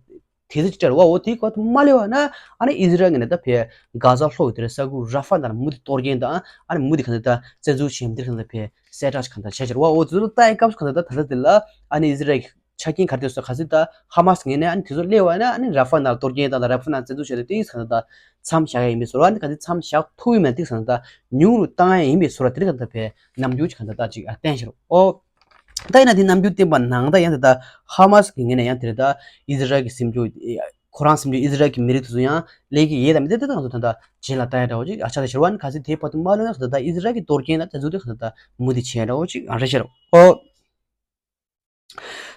ཚོ་ཅི་འདྲ་རེད་བ། འོ་དེའི་སྐབས་དུ་མ་སླེབས་པ་ན་ཨ་ནི་ཨི་ཟི་རལ་གྱི་ནས་ད་ཕེ་གྷ་ཟ་ལྷོ་གི་དེ་རེད་ས་ཁུལ་ར་ཧྥ་ནང་ལ་མུ་མཐུད་གཏོར་སྐྱོན་དང་ཨ་ནི་མུ་མཐུད་ག་ནས་ད་བཙན་འཛུལ་བྱེད་མི་དེ་ག་ནས་ད་ཕེ་གསལ་བསྒྲགས་ཅིག་ག་ནས་ད་བྱས་ཕྱིར་བ། འོ་དེ་ཚོ་ལྟ་ཡི་སྐབས་སུ་ག་ནས་ད་ད་ལྟ་དེ་ལ་ཨ་ནི་ཨི་ཟི་རལ་གྱི་ཆ་རྐྱེན་ག་རེ་དེ་ཚོ་ག་ཚོད་ད་ཧ་མ་སི་ངོས་ནས་ཨ་ནི་དེ་ཚོ་སླེབས་པ་ན་ཨ་ནི་ར་ཧྥ་ནང་ལ་གཏོར་སྐྱོན་དང་ད་ར་ཧྥ་ནང་བཙན་འཛུལ་བྱས་ཏེ་དེ་ག་ནས་ད་མཚམས་བཞག་ཡ་ཡིན་པའི་བཟོ་འདྲ། ཨ་ནི་ག་ཚོད་མཚམས་བཞག་ཐུབ་ཡོད་མེད་དེ་ག་ནས་ད་ཉུང་རུ་བཏང་ཡ་ཡིན་པའི་བཟོ་འདྲ་དེ་རིང་ག་ནས་ད་ཕེ་ནམ་རྒྱུན་ཅིག་ག་ནས་ད་ཅིག་བསྟན་ཕྱིར་བ། འོ། ད་ཡིན་ན་དེ་ནམ་རྒྱུན་བསྟན་པ་ནང་ད་ཡང་དེ་ད་ཧ་མ་སི་གི་ངོས་ནས་ཡང་དེ་རེད་ད་ཨི་ཟི་རལ་གྱི་སེམས་ཤུགས་ཁོ་རང་སེམས་ཤུགས་ཨི་ཟི་རལ་གྱི་མི་རིགས་དེ་ཚོ་ཡང་སླེབས་ཀྱི་ཡོད་དམ་མེད་དེ་ད་ང་ཚོ་ད་ལྟ་རྗེས་ལ་ལྟ་ཡ་འདྲ་བོ་ཅིག་ཨ་ཆགས་ད་ཕྱིར་བ། ཨ་ནི་ག་ཚོད་དེ་བར་དུ་མ་ལོན་ན་ད་ལྟ་ཨི་ཟི་རལ་གྱི་གཏོར་སྐྱོན་ན་བཙན་འཛུལ་དེ་ག་ནས་ད་མུ་མཐུད་བྱས་འདྲ་བོ་ཅིག་རེད་ཤག་རོ། ཨོ།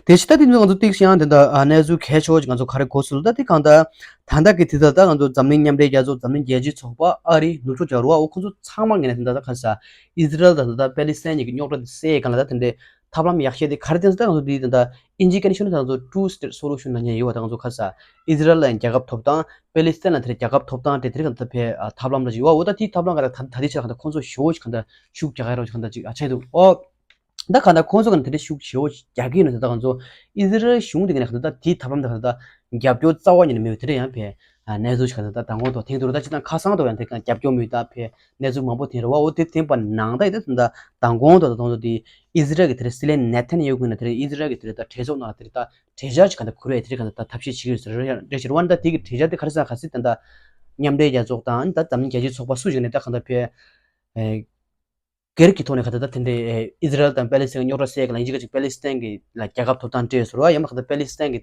དེ་ཕྱི་ད་དེ་ང་ཚོ་ཏིག་ཤང་དེ་འདྲ་ཨ་གནས་ཚུལ་གལ་ཆེ་བོ་ཅིག་ང་ཚོ་ག་རེ་གོ་སོང་ལ། ད་དེ་གང་ལྟར་ད་ལྟ་གི་དུས་ཚོད་ད་ང་ཚོ་འཛམ་གླིང་མཉམ་འབྲེལ་རྒྱལ་ཚོགས། འཛམ་གླིང་རྒྱལ་སྤྱིའི་ཚོགས་པ། ཨ་རི། ནུབ་ཕྱོགས་ཀྱི་རུ་བ། འོ་ཁོང་ཚོ་ཚང་མ་ངེས་ནས་དེ་འདྲ་ད་ག་རེ་ཟ། ཨི་ཟི་རལ་དང་ད་ལྟ་པེ་ལི་སི་ཐན་གཉིས་ཀྱི་རྙོག་དྲ་དེ་སེལ་གང་ལ་ད་དེ་འདྲའི་ཐབས་ལམ་ཡག་ཤོས་དེ་ག་རེ་བསྟན་སོང་། ད་ང་ཚོ་དེ་ད་ལྟ་ཨིན་ཇིའི་སྐད་ནས་ཤོད་ན་ད་ང་ཚོ་two state solution ལབ་མཁན་ཡོད་པ། ད་ང་ཚོ་ག་རེ་ཟ། ཨི་ཟི་རལ་ལ་ཡང་རྒྱལ་ཁབ་ཐོབ་ཐང་། པེ་ལི་སི་ཐན་ལ་དེར་རྒྱལ་ཁབ་ཐོབ་ཐང་སྤྲད། དེ་རིགས་གང་ལྟར་ཕའི་ཨ་ཐབས་ལམ་འདྲ་ཞིག་ཡོད་པ། འོ་ད་དེའི་ཐབས་ལམ་ག་རེ་ད་ད་ལྟའི་ཆར་གང་ལྟར་ཁོང་ཚོ་ཞེ་པོ་ཞིག་གང་ལྟར་ཤུགས་རྒྱག་ཡ་རོགས་ཞིག་གང་ལྟར་ཅིག་ཨ་ཆགས་འདུག་ཨོ། ད་གང་ལྟར་ཁོང་ཚོ་ག་ནས་དེ་འདྲ་ཤུགས་ཆེ་བོ་རྒྱག་གི་ཡོད་ན། ད་ང་ཚོ་ཨི་ཟི་རལ་གཞུང་དེ་ག་ནས་གང་ལྟར་ད་དེའི་ཐབས་ལམ་དེ་གང་ལྟར་རྒྱབ་སྐྱོར་རྩ་བ་ཉིད་ནས་མེད་པ་དེ་འདྲ་ཡང་ཕའི་གནས་ཚུལ་ཞིག་གང་ལྟར་ད་མདང་དགོང་ཐོག་ཐེངས་དུ་རུ་ད་སྤྱིར་བཏང་ཁ་སང་དུ་ཡང་དེ་གང་རྒྱབ་སྐྱོར་མེད་ད་ཕའི་གནས་ཚུལ་མང་པོ་ཐེངས་རེད་བ། འོ་དེ་ཐེངས་པ་ནང་ད་ཡི་ད་ད་མདང་དགོང་དུ་ད་དང་དུ་དེ་ཨི་ཟི་རལ་གྱི་དེ་རེད་སྲིད་བློན་ནེ་ཐན་ཡ་ཧུ་གི་ནས་དེ་རེད་ཨི་ཟི་རལ་གྱི་དེ་རེད་ད་གྲོས་ཚོགས་ནང་དེ་རེད་ད་གྲོས་འཆར་ཞིག་གང་ལྟར་ཁུར་བའི་དེ་རེད་གང་ལྟར་ད་ཐབས་ཤེས་བྱེད་ཀྱི་ཡོད་ཟེར་རེད་ཞེས་རེད་ཞེ་རེད་བ། ད་དེ་གི་གྲོས་འཆར་དེ་ག་རེ་ཟེར་ག་སྲིད་ད་ད་མཉམ་འབྲེལ་རྒྱལ་ཚོགས་དང་ད་འཛམ་གླིང་རྒྱལ་སྤྱིའི་ཚོགས་པ་སུ་ཞིག་ནས་ད་གང་ལྟར་ཕའི་སྒེར་གྱི་ཐོག་ནས་ག་ད་ད་དེ་འདྲའི་ཨི་ཟི་རལ་དང་པེ་ལི་སི་ཐན་རྙོག་དྲ་སེལ་ག་ལ་ཡིན་གཅིག་ག་གཅིག་པེ་ལི་སི་ཐན་གྱི་ལ་རྒྱལ་ཁབ་ཐོབ་ཐང་སྤྲད་ཟེར་བ། ཡང་མ་ག་ད་པེ་ལི་སི་ཐན་གྱི་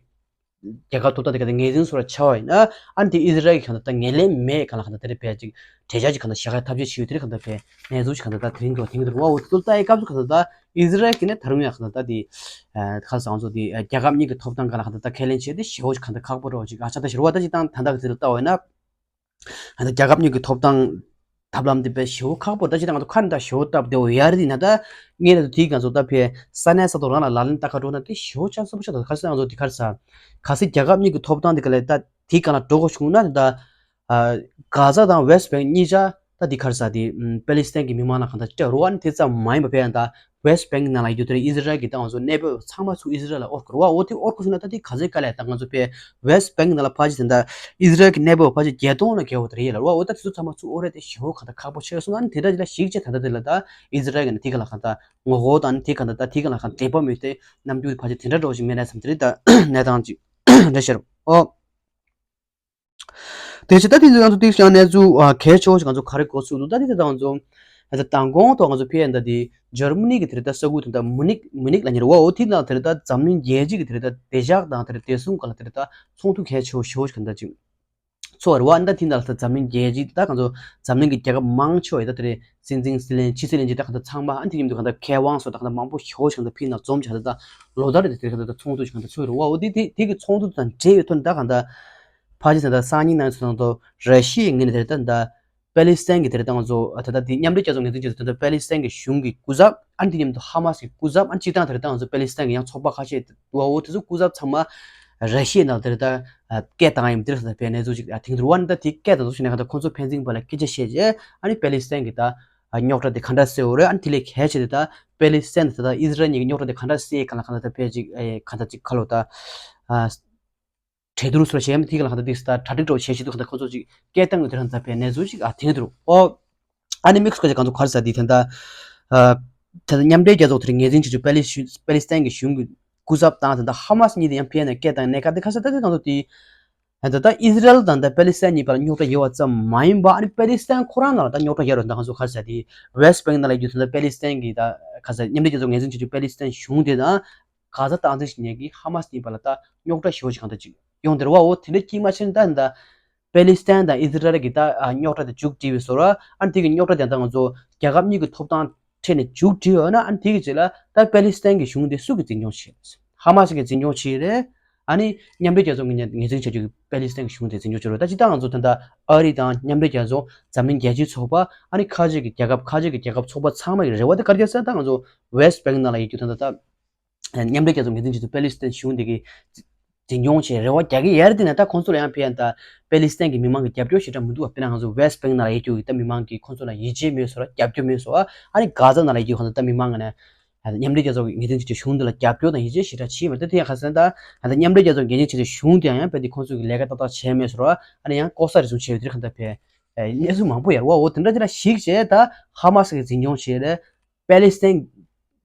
རྒྱལ་ཁབ་ཐོབ་ཐང་དེ་ག་ད་ངོས་འཛིན་ཟེར་བ་ཆགས་པ་ཡིན་ན། ཨ་ནི་དེ་ཨི་ཟི་རལ་གྱི་ག་ད་ད་ངོས་ལེན་མེད་ག་ལ་ག་ད་དེ་རེད་པས་ཅིག་གྲོས་འཆར་ཅིག་ག་ད་བཞག་ག་ཐབས་ཤེས་བྱེད་ཡོད་དེ་རེད། ག་ད་པས་གནས་ཚུལ་ཅིག་ག་ད་ད་དེ་རིང་དུ་དེང་དུ་རུ་བ། འོ་དེ་ཚོ་ལྟ་ཡི་སྐབས་སུ་ག་ད་ད་ཨི་ཟི་རལ་གྱི་ནས་ད་རུང་ཡང་ག་ད་ད་དེ་ཁ་སང་ཚོ་དེ་རྒྱལ་ཁབ་གཉིས་ཀྱི་ཐོབ་ཐང་ག་ལ་ག་ད་ད་ཁས་ལེན་བྱས་ཏེ་ཞེ་པོ་ཅིག་ག་ད་ཁག་པོ་རེད་བ་ཅིག་ཨ་ཆགས་ད་ཞེ་རེད་བ། ད་ཅིག་ད་ད་ད་གི་དེ་ལ་ལྟ་བ་ཡིན་ན། ཨ་ད་རྒྱལ་ཁབ་གཉིས་ཀྱི་ཐོབ་ཐང་ཐབས་ལམ་དེ་དཔེ་ཞེ་པོ་ཁག་པོ། ད་ཅི་ད་ང་ཚོ་ཁ་ནས་ད་ཞེ་པོ་སྟབས་བདེ་བོ་ཡ་རེད་ན། ད་ངས་ད་དེའི་ང་ཚོ་ད་ཕའི་ས་གནས་ས་ཐོག་རང་ལ་ལག་ལེན་བསྟར་ག་འགྲོ་ན་དེ་ཞེ་པོ་ཆགས་སོང་བ་ཤ་ད། ག་ས་ང་ཚོ་དེ་ག་རེ་ཟ། ག་ས་རྒྱལ་ཁབ་གཉིས་ཀྱི་ཐོབ་ཐང་དེ་ག་ལ་ད་དེའི་སྒང་ལ་འགྲོ་དགོས་བྱུང་ན་ད་ཨ་གྷ་ཛ་དང་ཝེ་སི་བེང་གཉིས་ཆ་ད་དེ་ག་རེ་ཟ་དེ་པེ་ལི་སི་ཐན་གྱི་མི་མང་ལ་གང་ལྟར་སྤྲད་རོགས། ཨ་ནི་དེ་ཙམ་མ་ཡིན་པ་ཕའི་ཡང་ད་ཝེ་སི་བེང་ནང་ལ་ཡོད་དེ་ཨི་ཟི་རལ་གྱི་ད་ང་ཚོ་གནས་སྤོས་ཚང་མ་ཚུར་ཨི་ཟི་རལ་ལ་དབོར་དགོས་རེད་བ། འོ་དེ་དབོར་དགོས་བྱུང་ན་ད་དེ་ག་ཚོད་དཀའ་ལས། ད་ང་ཚོ་ཕའི་ཝེ་སི་བེང་ནང་ལ་ཕར་ཅིག་དེ་འདྲ་ཨི་ཟི་རལ་གྱི་གནས་སྤོས་ཕར་ཅིག་བརྒྱད་སྟོང་ལ་བརྒལ་བ་དེ་རེད་ལ་རེད་བ། འོ་ད་དེ་ཚོ་ཚང་མ་ཚུར་དབོར་རེད་དེ་ཞེ་པོ་གང་ལྟར་ཁག་པོ་ཆགས་སོང་། ཨ་ནི་དེ་འདྲ་ཅིག་ལ་གཞིགས་བྱས་ད་ལྟ་དེ་ལ་ད་ཨི་ཟི་རལ་གྱི་ནས་དེ་ག་ལ་གང་ལྟར་ངོ་རྒོལ་དང་ཨ་ནི་དེ་ག་ལ་ད་དེ་ག་ལ་གང་འབྲེལ་བ་མེད་དེ་རྣམ་འགྱུར་ཕར་ཅིག་དེ་འདྲ་འདྲ་བོ་ཅིག་མེད་ན་བསམ་དེ་རེད། ད་གནས་སྟངས་ཅིག་རེད་ཤག་རེད་བ། འོ། དེ་ཕྱིར་ད་དེ་ཚོ་ང་ཚོ་ཏིག་ཤང་གནས་ཚུལ་ཨ་གལ་ཆེ་བོ་ཞིག་ང་ཚོ་ག་རེ་གོ་ཚུལ་འདུག་ད་དེ་ཚོ་ད་ང་ཚོ་ཨ་ད་མདང་དགོང་ཐོག་ང་ཚོ་ཕེ་ཡན་ད་དེ་འཇར་མ་ནི་གི་དེ་རེད་ད་ས་ཁུལ་དེ་ད་མུ་ནིག་མུ་ནིག་ལ་ཉེ་རུ་བ། འོ་དེ་ནང་དེ་རེད་ད་འཛམ་གླིང་རྒྱལ་སྤྱི་གི་དེ་རེད་ད་བདེ་འཇགས་དང་དེ་རེད་བདེ་སྲུང་སྒང་ལ་དེ་རེད་ད་ཚོགས་འདུ་གལ་ཆེ་བོ་ཞེ་བོ་ཞིག་ག་འདྲ་ཅིག་ཚོགས་རེད་བ། ཨ་ད་དེ་ནང་ལ་ད་འཛམ་གླིང་རྒྱལ་སྤྱི་ད་ང་ཚོ་འཛམ་གླིང་གི་རྒྱལ་ཁབ་མང་ཆེ་བ་ཡི་ད་དེ་རེད་སྲིད་འཛིན་སྲིད་བློན་ཕྱི་སྲིད་བློན་ཅིག་ད་ག་འདྲ་ཚང་མ་ཨ་དེ་མཉམ་དུ་ག་འདྲ་མཁས་དབང་སོགས་ད་ག་འདྲ་མང་པོ་ཞེ་བོ་ཞིག་ག་འདྲ་ཕེ་ནང་འཛོམས་བྱས་ད་ད་ལོ་ལྟར་རེ་དེ་དེ་ག་འདྲ་ཚོགས་འདུ་ཞིག་ག་འདྲ་ཚོགས་རེད་བ། འོ་དེ་དེ་དེ་གི་ཚོགས་འདུ་དང་འབྲེལ་ཡོད་ཐོག་ནས་ད་ག་འདྲ་ཕལ་ཆེར་ད་སང་ཉིན་གནངས་ཚེ་ཚོགས་འདུ་ར་ཤི་ཡའི་ངོས་ནས་དེ་རེད་ད་ད་པེ་ལི་སི་ཐན་གྱི་དེ་རེད་ད་ང་ཚོ་ད་ལྟ་དེ་མཉམ་འབྲེལ་རྒྱལ་ཚོགས་ངོས་འཛིན་བྱས་ཚུལ་དེ་ད་པེ་ལི་སི་ཐན་གྱི་གཞུང་གི་སྐུ་ཚབ་ཨ་ནི་དེ་མཉམ་དུ་ཧ་མ་སི་གི་སྐུ་ཚབ་ཨ་ནི་སྤྱིར་བཏང་དེ་རེད་ད་ང་ཚོ་པེ་ལི་སི་ཐན་གྱི་ཡང་ཚོགས་པ་ཁ་ཤས་འདུག་བ། འོ་དེ་ཚོ་སྐུ་ཚབ་ཚང་མ་ར་ཤི་ཡའི་ནང་དེ་རེད་ད་སྐད་བཏང་ཡིན་དེ་རེད་ད་པའི་གནས་ཚུལ་ཅིག་ཐེངས་དུ་རུ་བ། ཨ་ནི་ད་དེ་སྐད་བཏང་དུས་ཤིག་ནས་ག་ད་ཁོང་ཚོ་ཕན་ཚུན་བར་ལ་སྐད་ཆ་བཤད་རྗེས་ཨ་ནི་པེ་ལི་སི་ཐན་གྱི་ད་རྙོག་དྲ་དེ་ག་འདྲ་སེལ་བ་རེད། ཨ་ནི་དེ་ལས་གལ་ཆེ་དེ་ད་པེ་ལི་སི་ཐན་དེ་ད་ཨི་ཟི་རལ་གཉིས་ཀྱི་རྙོག་དྲ་དེ་ག་འདྲ་སེལ་ག་ལ་ག་ད་ད་པའི་ཅིག་ག་ད་ཅིག་ཁ་ལོ་ད། གྲོས་བསྡུར་སོགས་བྱས་ཡང་དེ་ག་ལ་གང་ལྟར་དེ་ས་གྲ་སྒྲིག་འགྲོ་བྱས་བྱེད་དུས་གང་ལྟར་ཁོ་ཚོ་ཅིག་སྐད་བཏང་ཡོད་དེ་རང་ཚ་བའི་གནས་ཚུལ་ཅིག་ཨ་ཐེངས་དུ་རུ་ཨོ། ཨ་ནི་དམིགས་སུ་བཀར་ཅིག་གང་ཚོ་གར་ས་དེ་ད་ལྟ་ཨ་ད་ལྟ་མཉམ་འབྲེལ་རྒྱལ་ཚོགས་དེར་ངོས་འཛིན་བྱེད་རྒྱུ་པེ་ལི་ཤུ་པེ་ལི་སི་ཐན་གྱི་གཞུང་གི་སྐུ་ཚབ་དང་ད་ལྟ་ཧ་མ་སི་གཉིས་དེ་ཡང་ཕེ་ནས་སྐད་བཏང་གནས་སྐབས་དེ་ག་ས་ད་དེ་གང་ཚོ་དེ་ད་ལྟ་ཨི་ཟི་རལ་དང་ད་པེ་ལི་སི་ཐན་གཉིས་བར་རྙོག་དྲ་ཡོད་པ་ཙམ་མ་ཡིན་པ་ཨ་ནི་པེ་ལི་སི་ཐན་ཁོ་རང་ནང་ལ་ད་རྙོག་དྲ་ཡོད་རེད། ད་གང་ཚོ་གར་ས་དེ་ཝེ་སི་བེང་ནང་ལ་ཡོད་ད་ལྟ་པེ་ལི་སི་ཐན་གྱི་ད་ག་ས་མཉམ་འབྲེལ་རྒྱལ་ཚོགས་ངོས་འཛིན་བྱེད་རྒྱུ་པེ་ལི་སི་ཐན་གཞུང་དེ་དང་། གྷ་ཛ་སྟངས་འཛིན་བྱེད་མཁན་གྱི་ཧ་མ་སི་གཉིས་བར་ལ་ད་རྙོག་དྲ་ཞེ་པོ་ཞིག་གང་ལྟར་ཅིག་ཡོང་བསྡད་རེད་བ། འོ་དེ་འདྲ་ཅིག་མ་ཕྱིན་ད་ད་པེ་ལི་སི་ཐན་དང་ཨི་ཟི་རལ་གྱི་ད་རྙོག་དྲ་དེ་མཇུག་སྒྲིལ་བའི་བཟོ་འདྲ་ཨ་ནི་དེ་གི་རྙོག་དྲ་དེ་ད་ང་ཚོ་རྒྱལ་ཁབ་གཉིས་ཀྱི་ཐོབ་ཐང་འཕྲད་ནས་མཇུག་སྒྲིལ་ཡོད་ན་ཨ་ནི་དེ་གི་རྗེས་ལ་ད་པེ་ལི་སི་ཐན་གྱི་གཞུང་དེ་སུ་གིས་འཛིན་སྐྱོང་བྱེད། ཧ་མ་སི་གིས་འཛིན་སྐྱོང་བྱེད་རེད། ཨ་ནི་མཉམ་འབྲེལ་རྒྱལ་ཚོགས་ཀྱི་ངོས་འཛིན་བྱ་རྒྱུ་གི་པེ་ལི་སི་ཐན་གྱི་གཞུང་དེ་འཛིན་སྐྱོང་བྱེད་རོགས། ད་ཅི་ད་ང་ཚོ་ད་ལྟ་ཨ་རི་དང་མཉམ་འབྲེལ་རྒྱལ་ཚོགས་འཛམ་གླིང་རྒྱལ་སྤྱིའི་ཚོགས་པ་ཨ་ནི་ཁ་ཆེ་གི་རྒྱལ་ཁབ་ཁ་ཆེ་གི་རྒྱལ་ཁབ་ཚོགས་པ་ཚང་མ་གི་རེ་བ་དེ་ག་རེ་རེད་ཟེར་ན་ད་ང་ཚོ་ཝེ་སི་བེང་ནང་ལ་ཡོད་རྒྱུ་ད་ད་ད། མཉམ་འབྲེལ་རྒྱལ་ཚོགས་ངོས་འཛིན་བྱེད་དུ་པེ་ལི་སི་ཐན་གཞུང་དེ་གི་འཛིན་སྐྱོང་བྱེད་རེ་བ་རྒྱག་གི་ཡོད་རེད། དེ་ན་ད་ཁོང་ཚོ་ལ་ཡང་ཕན་ད་པེ་ལི་སི་ཐན་གྱི་མི་མང་གི་རྒྱབ་སྐྱོར་ཞེ་དྲག་མི་འདུག་བ། དཔེར་ན་ང་ཚོ་ཝེ་སི་བེང་ནང་ལ་ཡོད་རྒྱུ་གི་ད་མི་མང་གིས་ཁོང་ཚོ་ལ་ཡིད་ཆེས་མེད་སོ་ར་རྒྱབ་སྐྱོར་མེད་སོ་ར། ཨ་ནི་གྷ་ཛ་ནང་ལ་ཡོད་རྒྱུ་ཁོང་ཚོ་ད་མི་མང་གི་ནས་མཉམ་འབྲེལ་རྒྱལ་ཚོགས་ཀྱི་ངོས་འཛིན་བྱེད་ཀྱི་གཞུང་འདི་ལ་རྒྱབ་སྐྱོར་དང་ཡིད་ཆེས་ཞེ་དྲག་བྱེད་མེད། ད་དེ་ཡང་ག་ཟེར་ན་ད་ད་མཉམ་འབྲེལ་རྒྱལ་ཚོགས་ངོས་འཛིན་བྱེད་ཀྱི་གཞུང་དེ་ཡང་ཕན་དེ་ཁོང་ཚོ་གི་ལས་ཀ་ཏག་ཏག་བྱས་མེད་སོ་ར། ཨ་ནི་ཡང་ལྐོག་ཟ་རེ་ཟུང་བྱས་ཡོད་དེ་གང་ལྟར་ཕན་གནས་ཚུལ་མང་པོ་ཡོད་རེད་བ། འོ་དེ་འདྲ་དེ་ལ་གཞིགས་བྱས་ད་ཧ་མ་སི་གི་འཛིན་སྐྱོང་བྱས་རེད། པེ་ལི་སི་ཐན།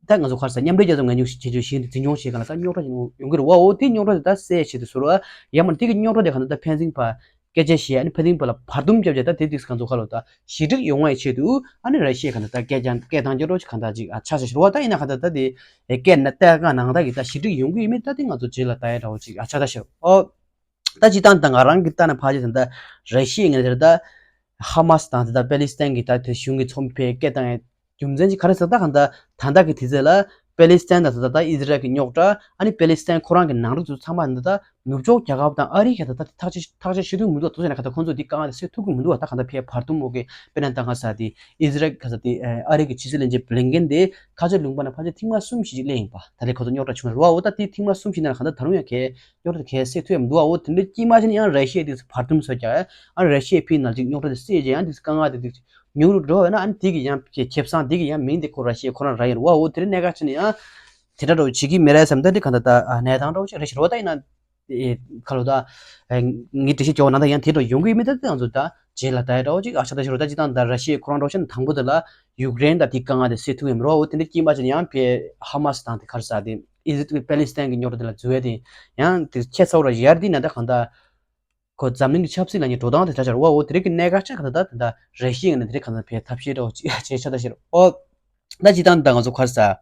ད་ང་ཚོ་ག་རེ་ཟ་མཉམ་འབྲེལ་རྒྱལ་ཚོགས་ངོས་འཛིན་བྱེད་རྒྱུ་ཞིག་འཛིན་སྐྱོང་བྱེད་ག་ལ་ད་རྙོག་དྲ་ཡོང་གི་རེད་བ། འོ་དེ་རྙོག་དྲ་དེ་ད་སེལ་ཆེད་དུ་ཟེར་བ། ཡང་མིན་དེ་གི་རྙོག་དྲ་དེ་ག་ད་ད་ཕན་ཚུན་བར་སྐད་ཆ་བཤད་ཨ་ནི་ཕན་ཚུན་བར་ལ་བར་འདུམ་རྒྱབ་བྱས་ད་དེ་དུས་ང་ཚོ་ག་ལ་ད་ཞི་འགྲིག་ཡོང་བའི་ཆེད་དུ་ཨ་ནི་ར་ཤི་ཡ་ག་ད་ད་སྐད་ཀྱང་སྐད་བཏང་རྒྱུ་རོགས་ཅིག་ག་ད་ཅིག་ཨ་ཆ་ཆ་ཤོར་བ། ད་ཡིན་ན་ག་ད་ད་དེ་སྐད་ན་ལྟ་ག་ནང་ད་གི་ད་ཞི་འགྲིག་ཡོང་གི་ཡོད་མེད་ད་དེ་ང་ཚོ་རྗེས་ལ་ལྟ་ཡ་འདྲ་བོ་ཅིག་ཨ་ཆ་ད་ཤོར་ཨོ། ད་ཅི་ད་ད་ང་རང་གི་ལྟ་ན་ཕལ་ཆེར་ད་ད་ར་ཤི་ཡ་ངས་དེར་ད་ཧ་མ་སི་དང་དེ་ད་པེ་ལི་སི་ཐན་གྱི་ད་དེ་གཞུང་གི་ཚོགས་མི་ཕེ་སྐད་བཏང་ཡ་རྒྱུ་མཚན་ཅིག་ག་རེ་ཟེར་ད་གང་ལྟར་ད་ལྟ་གི་དུས་ཚོད་ལ་ པེ་ལི་སི་ཐན་དང་ད་ལྟ་ཨི་ཟི་རལ་གྱི་རྙོག་དྲ། ཨ་ནི་པེ་ལི་སི་ཐན་ཁོ་རང་གི་ནང་འཁྲུག་ཚོ་ཚང་མ་ད་ལྟ་ནུབ་ཕྱོགས་རྒྱལ་ཁབ་དང་ཨ་རི་གིས་ད་ལྟ་ཐག་གཅོད་ཐག་གཅོད་བྱེད་ཐུབ་མི་འདུག་བ། དེ་ཚོ་ཡིན་ན་ག་ད་ཁོང་ཚོས་འདི་དཀའ་ངལ་དེ་སེལ་ཐུབ་ཀྱི་མི་འདུག་བ། ད་ག་ད་ཕའི་བར་འདུམ་འོག་གི་དཔེར་ན་ད་ག་ས་དེ་ཨི་ཟི་རལ་ག་ས་དེ་ཨ་རི་གི་ཕྱི་སྲིད་བློན་ཆེན་བྷི་ལིན་ཀེན་དེ་ཁ་ཆེ་ལུང་པ་ན་ཕལ་ཆེར་ཐེངས་མ་གསུམ་ཞིག་སླེབས་ཡིན་པ། ད་ལྟ་ཁོ་ཚོ་རྙོག་དྲ་བྱུང་རེད་བ། འོ་ད་དེ་ཐེངས་མ་གསུམ་ཞིག་ན་ག་ད་ད་རུང་ཡང་གས་རྙོག་དྲ་གས་སེལ་ཐུབ་ཡ་མི་འདུག་བ། འོ་དེ་འདྲའི་དཀྱིལ་མ་ཞིག་ནས་ཡང་ར་ཤི་ཡ་དེ་བར་འདུམ་བཟོ་རྒྱག་ཡ། ཨ་ར་ཤི་ཡ་ཕི་ནང་ཅིག་རྙོག་དྲ་དེ་སེལ་རྗེས་ཡང་དེ་དཀའ་ངལ་དེ་དེ་ཉུང་རུ་འགྲོ་བས་ན། ཨ་ནི་དེ་གི་ཡང་ཁེ་ཁེ་བཟང་དེ་གི་ཡང་མིང་དེ་ཁོ་ར་ཤི་ཡ་ཁོ་རང་ར་ཡིན་རེད་བ། འོ་དེ་རིང་གནད་འགག་ཆེ་ནས་ཡང་དེ་འདྲ་འདྲ་བོ་བྱེད་ཀྱི་མེད་རེད་བསམ། ད་འདི་ག་ད་ད་ཨ་གནས་སྟངས་འདྲ་བོ་ཅིག་རེད་ཤི་རོ། ད་ཡིན་ན་ཨེ་ཁ་ལོ་ད་ཨེ་ངའི་འགྲེལ་བཤད་བྱས་པ་ནང་ད་ཡང་དེ་འདྲ་ཡོང་གི་ཡོད་མེད། ད་དེ་ང་ཚོ་ད་རྗེས་ལ་ད་ཡ་འདྲ་བོ་ཅིག་ཨ་ཆ་ད་ཤི་རོ། ད་ཅི་ད་ད་ར་ཤི་ཡ་ཁོ་རང་འདྲ་བོ་ཅིག་དང་པོ་དེ་ལ་ཡུཀ་རེན་ད་དེ་དཀའ་ངལ་དེ་སེལ་ཐུབ་ཡོད་མེད་རོ། འོ་དེ་འདྲ་དཀྱིལ་མ་ཅིག་ཡང་ཕའི་ཧ་མ་སི་དང་དེ་ག་རེ་ཟ་དེ་ཨི་ཟི་པེ་ལི་སི་ཐན་གི་རྙོག་དྲ་དེ་ལ་འཛུལ་ཡ་དེ་ཡང་དེ་ཁྱད་མཚར་བོ་ར་ཡར་དེ་ན་ད་གང་ད། ཁོ་འཛམ་གླིང་གི་ཆབ་སྲིད་ལ་ཉེ་འགྲོ་སྟངས་དེ་ཆ་ཆར་བ། འོ་དེ་རིགས་ཀྱི་གནད་འགག་ཆ་ག་ད་ད་དེ་འདྲ་རེ་ཞིག་ནས་དེ་རིགས་ག་ད་བས་ཐབས་ཤེས་འདྲ་བོ་ཅིག་བྱས་ཆ་ད་ཤེར། ཨོ་ད་ཇི་ལྟར་འདི་ང་ཚོ་ག་རེ་ཟ།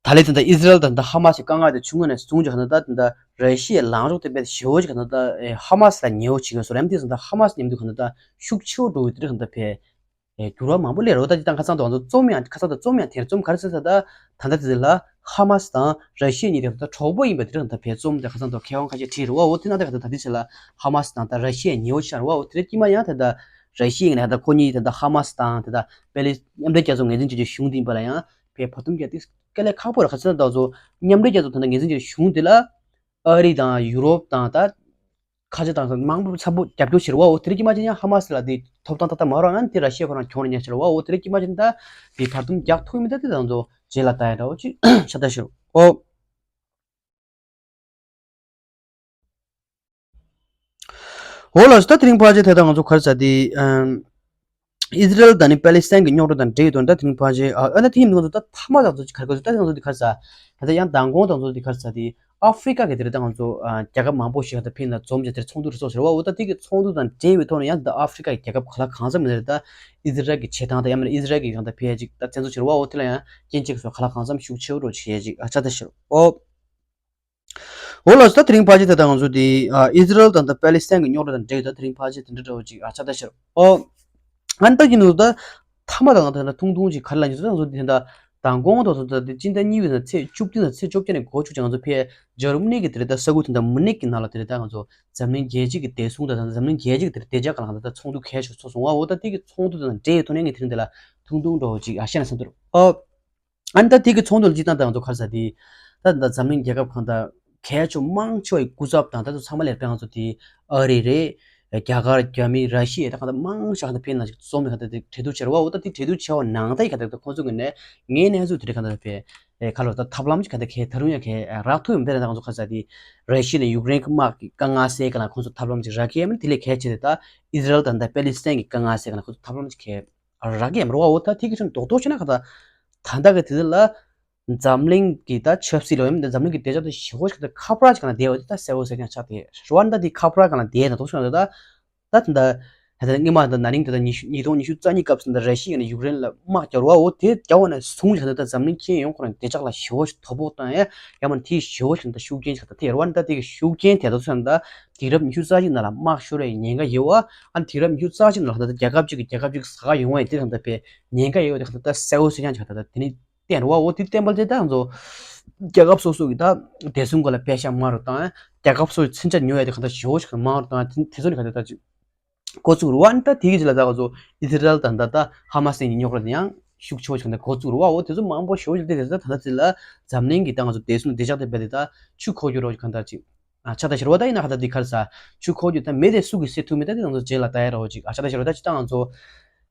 ད་ལས་དེ་འདྲ་ཨི་ཟི་རལ་དང་ད་ཧ་མ་སི་དཀའ་ངལ་དེ་བྱུང་ངོ་ནས་བཟུང་ཅིག་ག་ད་ད་དེ་འདྲ་རེ་ཞིག་ལངས་ཕྱོགས་དེ་བས་ཞེ་བོ་ཅིག་ག་ད་ད་ཧ་མ་སི་ལ་ཉེ་བོ་ཅིག་ཡོད་སོ་རེམ། དེ་ད་ཧ་མ་སི་མཉམ་དུ་ག་ད་ད་ཤུགས་ཆེ་བོ་འགྲོ་བའི་དེ་རིགས་ག་ད་བས། ཨེ་འགྱུར་བ་མང་པོ་སླེབས་རེད་བ། ད་ཅི་ད་ཁ་སང་དུ་ང་ཚོ་རྩོམ་ཡང་ཁ་སང་དུ་རྩོམ་ཡང་དེར་རྩོམ་ག་རེ་ཟེར་ས་ད་ད་ལྟ་དེ་ལ་ཧ་མ་སི་དང་ར་ཤི་ཡ་གཉིས་དེ་ད་གྲོགས་པོ་ཡིན་པ་དེ་རིགས་ད་བས་རྩོམ་དེ་ཁ་སང་དུ་མཁས་དབང་ཁ་ཤས་བྲིས་རེད་བ། འོ་དེ་ན་ད་ག་ད་ད་དེ་ཆེ་ལ་ཧ་མ་སི་དང་ད་ར་ཤི་ཡ་ཉེ་བོ་ཆགས་རེད་བ། འོ་དེ་རིགས་དཀྱིལ་མ་ཡང་དེ་ད་ར་ཤི་ཡ་ཡིན་ན་ད་ཁོ་གཉིས་དེ་ད་ཧ་མ་སི་དང་དེ་ད་པེ་ལི་མཉམ་འབྲེལ་རྒྱལ་ཚོགས་ངོས་འཛིན་བྱེད་རྒྱུ་གཞུང་དེ་ཡིན་པ་ལ་ཡང་བས་བར་འདུམ་རྒྱག་དེ་དཀའ་ལས་ཁག་པོ་རེད། ཁ་སང་ད་ཚོ་མཉམ་འབྲེལ་རྒྱལ་ཚོགས་དེ་ད་ངོས་འཛིན་བྱེད་རྒྱུ་གཞུང་དེ་ལ་ཨ་རི་དང་ཡུ་རོབ་དང་ད། ཁ་ཆེ་དང་མང་པོ་འཚམ་པོ་རྒྱབ་སྐྱོར་བྱེད་རོགས། འོ་དེ་རིང་དཀྱིལ་མ་ཅན་ཡང་ཧ་མ་སི་ལ་དེ་ཐོབ་ཐང་ཏག་ཏག་མ་རག་ན་དེ་ར་ཤི་ཡ་ཁོ་རང་གྱོང་རེ་ཉར་བྱེད་རོགས། འོ་དེ་རིང་དཀྱིལ་མ་ཅན་ད་དེ་བར་འདུམ་རྒྱག་ཐུབ་མི་ད་དེ་དང་ཚོ་རྗེས་ལ་ད་ཡ་འདྲ་བོ་ཅིག་ཆ་ད་ཤི་རོགས། འོ། འོ་ལགས་སོ། ད་དེ་རིང་ཕལ་ཆེར་དེ་ད་ང་ཚོ་ག་རེ་ཟ་དེ། ཨིས་རལ་དང་ནི་པེ་ལི་སི་ཐན་གྱི་རྙོག་དྲ་དང་འབྲེལ་ཡོད་དོན་ད་དེ་རིང་ཕལ་ཆེར་ཨ་ཨ་ན་དེ་ཡིན་མི་ང་ཚོ་ད་ཐ་མ་དང་ཚོ་ག་རེ་ག་ཚོ་ད་ང་ཚོ་དེ་ག་རེ་ཟ། ད་ད་ཡང་མདང་དགོང་དང་ཚོ་དེ་ག་རེ་ཟ་དེ། ཨ་ཧྥི་རི་ཀ་གི་དེ་རེད། ད་ང་ཚོ་ཨ་རྒྱལ་ཁབ་མང་པོ་ཞིག་ད་ཕིན་ལ་འཛོམས་བྱས་དེར་ཚོགས་འདུ་རེ་ཚོགས་ཟེར་བ། འོ་ད་དེ་གི་ཚོགས་འདུ་དང་འབྲེལ་བའི་ཐོག་ནས་ཡང་ད་ཨ་ཧྥི་རི་ཀ་གི་རྒྱལ་ཁབ་ག་ལ་གང་འཚམ་མི་རེད། ད་ཨི་ཟི་རལ་གི་བྱེད་སྟངས་དང་ཡང་མིན་ན་ཨི་ཟི་རལ་གི་ཡང་ད་ཕལ་ཆེར་ད་བཙན་འཛུལ་བྱེད་རེད་བ། འོ་དེ་ལ་ཡང་རྐྱེན་གཅིག་སོགས་ག་ལ་གང་འཚམ་ཤུགས་ཆེ་བོ་རུ་བྱེད་ཅིག་ཨ་ཆ་ད་ཤེར་འོ། འོ་ལགས་སོ། ད་དེ་རིང་ཕལ་ཆེར་ད་ལྟ་ང་ཚོ་དེ་ཨ་ཨི་ཟི་རལ་དང་ད་པེ་ལི་སི་ཐན་གི་རྙོག་དྲ་དང་འབྲེལ་ཡོད། ད་དེ་རིང་ཕལ་ཆེར་དེ་འདྲ་འདྲ་བོ་ཅིག་ཨ་ཆ་ད་ཤེར་འོ། ང་ད་ཀྱི་ནུ་ད་ཐ་མ་དང་ད་ཐུང་ཐུང་ཅིག་ག་རེ་ལ་ཉི་ཚོ་ད་ང་ཚོ་དེ་ད་མདང་དགོང་དང་ཚོ་ད་དེ་སྤྱི་ཟླ་གཉིས་པའི་ཚེས་བཅུ་བདུན་དང་ཚེས་བཅོ་བརྒྱད་ནས་འགོ་བཙུགས་ཀྱང་ང་ཚོ་ཕེ་འཇར་མ་ནི་གི་དེ་རེད། ད་ས་ཁུལ་དེ་ད་མུ་ནིག་གི་ནང་ལ་དེ་རེད། ད་ང་ཚོ་འཛམ་གླིང་རྒྱལ་སྤྱི་གི་བདེ་སྲུང་དང་འཛམ་གླིང་རྒྱལ་སྤྱི་གི་དེ་རེད་བདེ་འཇགས་ག་ལ་ང་ད་ད་ཚོགས་འདུ་གལ་ཆེ་ཚོགས་སོང་བ། འོ་ད་དེ་གི་ཚོགས་འདུ་དང་འབྲེལ་ཡོད་ཐོག་ནས་ངས་དེ་རིང་དེ་ལ་ཐུང་ཐུང་འདྲ་བོ་ཅིག་ཨ་བཤད་ན་བསམ་འདུག་ཨོ། ཨ་ནི་ད་དེ་གི་ཚོགས་འདུ་ལ་སྤྱི་བཏང་དང་ང་ཚོ་ག་རེ་ཟ་དེ། ད་ད་འཛམ་གླིང་རྒྱལ་ཁབ་གང་ལྟར་གལ་ཆེ་མང་ཆེ་བའི་སྐུ་ཚབ་དང་ད་ཚོ་ཚང་མ་ལས་དཔེ་ང་ཚོ་དེ་ཨ་རི་རེད། རྒྱ་གར་རྒྱ་མི་ར་ཤི་ཡ་ད་གང་ལྟར་མང་ཆེ་གང་ལྟར་ཕེབས་ན་ཅིག་འཛོམས་ནས་གང་ལྟར་དེ་གྲོས་བསྡུར་བྱེད་ར་བ། འོ་ད་དེ་གྲོས་བསྡུར་བྱས་པ་ནང་ད་ཡི་གང་ལྟར་ཁོང་ཚོ་གི་ནས་ངའི་གནས་ཚུལ་དེ་རེད། གང་ལྟར་ཕེ་ཨེ་ཁ་ལོ་ད་ཐབས་ལམ་ཅིག་གང་ལྟར་ཁེ་ད་རུང་ཡང་ཁེ་རག་ཐུབ་ཡོད་མེད་རེད། ད་ང་ཚོ་ག་རེ་ཟ་དེ་ར་ཤི་ཡ་ནས་ཡུཀ་རེན་གི་དམག་གི་དཀའ་ངལ་སེལ་ག་ལ་ཁོང་ཚོ་ཐབས་ལམ་ཅིག་རག་གི་ཡོད་མེད་དེ་ལས་གལ་ཆེ་དེ་ད་ཨི་ཟི་རལ་དང་ད་པེ་ལི་སི་ཐན་གི་དཀའ་ངལ་སེལ་ག་ལ་ཁོང་ཚོ་ཐབས་ལམ་ཅིག་ཁེ་རག་གི་ཡོད་མེད་རེད་བ། འོ་ད་དེ་གི་ཚོ་རྡོག་རྡོག་བྱས་ན་ག་ད་ད་ལྟ་གི་དེ་ལ། འཛམ་གླིང་གི་ད་ཆབ་སྲིད་ལ་ཡང་འཛམ་གླིང་གི་བདེ་འཇགས་དང་ཞི་བ་ཞིག་ད་ཁ་པར་ཞིག་ན་བསྡད་པ་དེ་ད་གསལ་བོ་གསལ་རྐྱང་ཆགས་ཏེ་རེད་བ། ད་དེ་ཁ་པར་གང་ལ་བསྡད་ན་དོགས་ཤིག་ན་ད་ད་ད་ད་ད་སྔོན་མ་ད་ན་ནིང་ད་ད་ཉི་ཤུ་ཉིས་སྟོང་ཉི་ཤུ་རྩ་གཉིས་སྐབས་སུ་ད་ར་ཤི་ཡ་ནས་ཡུཀ་རེན་ལ་དམག་རྒྱག་རོགས་འོ་དེ་རྒྱག་པ་ནས་བཟུང་ཞིག་ད་ད་འཛམ་གླིང་ཁྱོན་ཡོངས་ཁོ་ན་བདེ་འཇགས་ལ་ཞི་བ་ཞིག་དོ་ཕོག་བཏང་ཡ་ཡང་མ་དེའི་ཞི་བ་ཞིག་ད་ཤུགས་རྐྱེན་ཞིག་ད་དེ་རེད་བ། ད་དེ་གི་ཤུགས་རྐྱེན་དེ་དོགས་ཤིག་ན་ད་དུས་རབས་ཉི་ཤུ་རྩ་གཅིག་ནང་ལ་དམག་ཤོར་ཡ་ཉེན་ཁ་ཡོད་བ། ཨ་ནི་དུས་རབས་ཉི་ཤུ་རྩ་གཅིག་ནང་ལ་ད་ད་རྒྱལ་ཁབ་གཅིག་གི་རྒྱལ་ཁབ་གཅིག་ཟ་ཁ་ཡོང་བ་ཡ་དེ་ད་ད་པའི་ཉེན་ཁ་ཡོད་བ་དེ་ད་ད་གསལ་བོ་གསལ་རྐྱང་ཞིག་ད་ད་དེ་ནི། བསྟན་རེད་བ། འོ་དེ་བསྟན་པ་དེ་ད་ང་ཚོ་རྒྱལ་ཁབ་སོ་སོ་གི་ད་བདེ་སྲུང་སྐོར་ལ་པད་ཤག་དམའ་རུ་བཏང་། རྒྱལ་ཁབ་སོ་སོའི་མཚོན་ཆ་ཉོ་ཡ་དེ་གང་ལྟར་ཞེ་པོ་ཞིག་མང་རུ་བཏང་། དེ་དེ་ཚོ་ནི་གང་ལྟར་ད་ཅིག་འགོ་བཙུགས་རེད་བ། ཨ་ནི་ད་དེ་གི་རྗེས་ལ་ད་ང་ཚོ་ཨི་ཟི་རལ་དང་ད་ད་ཧ་མ་སི་གཉིས་རྙོག་དྲ་དེ་ཡང་ཤུགས་ཆེ་བོ་ཞིག་གང་ལྟར་འགོ་བཙུགས་རེད་བ། འོ་དེ་ཚོ་མང་པོ་ཞེ་པོ་ཞིག་དེ་དེ་ད་ད་ལྟ་དེ་ལ་འཛམ་གླིང་གི་ད་ང་ཚོ་བདེ་སྲུང་བདེ་འཇགས་དེ་རྦད་དེ་ད་ཆུ་འཁོར་རྒྱུ་རོགས་ཀྱི་གང་ལྟར་ཅིག་ཨ་ཆ་ད་ཤི་རོ། ད་ཡིན་ན་ཧ་ད་འདི་ཁར་ས་ཆུ་འཁོར་རྒྱུ་ད་མེ་དེ་སུ་གི་སེལ་ཐུབ་མེད། ད་དེ་ང་ཚོ་རྗེས་ལ་ད་ཡ་རོ་ཅིག་ཨ་ཆ་ད་ཤི་རོ། ད་ཅི་ད་ང་ཚོ་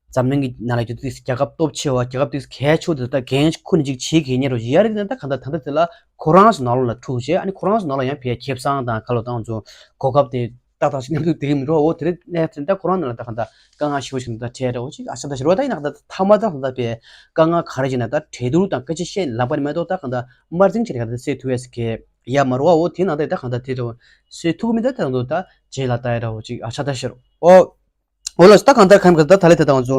འཛམ་གླིང་གི་ནང་ལ་རྒྱུ་དུས་རྒྱལ་ཁབ་སྟོབས་ཆེ་བ་རྒྱལ་ཁབ་དུས་གལ་ཆེ་བ་དེ་ད་འགན་ཁུར་ནས་ཅིག་བྱེད་གི་ཉེ་རོ་ཡ་རེད། ད་ག་ད་ད་ད་དེ་ལ་ཁོ་རང་ཚོ་ནང་ལོགས་ལ་འཁྲུག་བྱས། ཨ་ནི་ཁོ་རང་ཚོ་ནང་ལ་ཡང་ཕེ་ཁེ་བཟང་དང་ག་ལོ་ད་ང་ཚོ་གོ་སྐབས་དེ་ཏག་ཏག་ཞིག་མཉམ་དུ་དེ་གི་མི་རོ། འོ་དེ་རེད་ནས་དེ་ད་ཁོ་རང་ནང་ལ་ད་ག་ད་དཀའ་ངལ་ཞེ་བོ་ཞིག་ད་འཕྲད་རོ་ཅིག་ཨ་ཆ་ད་ཤི་རོ། ད་ཡིན་ན་ག་ད་ཐ་མ་ད་ག་ད་ཕེ་དཀའ་ངལ་ག་རེ་ཅིག་ན་ད་གྲོས་བསྡུར་དང་སྐད་ཆ་བཤད་ལབ་པ་ནི་མེད་དོ། ད་ག་ད་དམར་འཛིང་ཆེ་རེ་ག་ད་སེལ་ཐུབ་ཡས་ཀྱི་ཡ་མ་རོ་བ། འོ་དེ་ནང་དེ་ད་གང་ལྟར་དེ་རོ་སེ་ཐུག་མི་ད་དེ་རོ་ད་རྗེས་ལ་ད་ཡ་རོ་ཅིག་ཨ་ཆ་ད་ཤི་རོ། འོ་འོ་ལ་ད་གང་ལྟར་གང་གི་ད་ད་ལེ་དེ་ད་ང་ཚོ་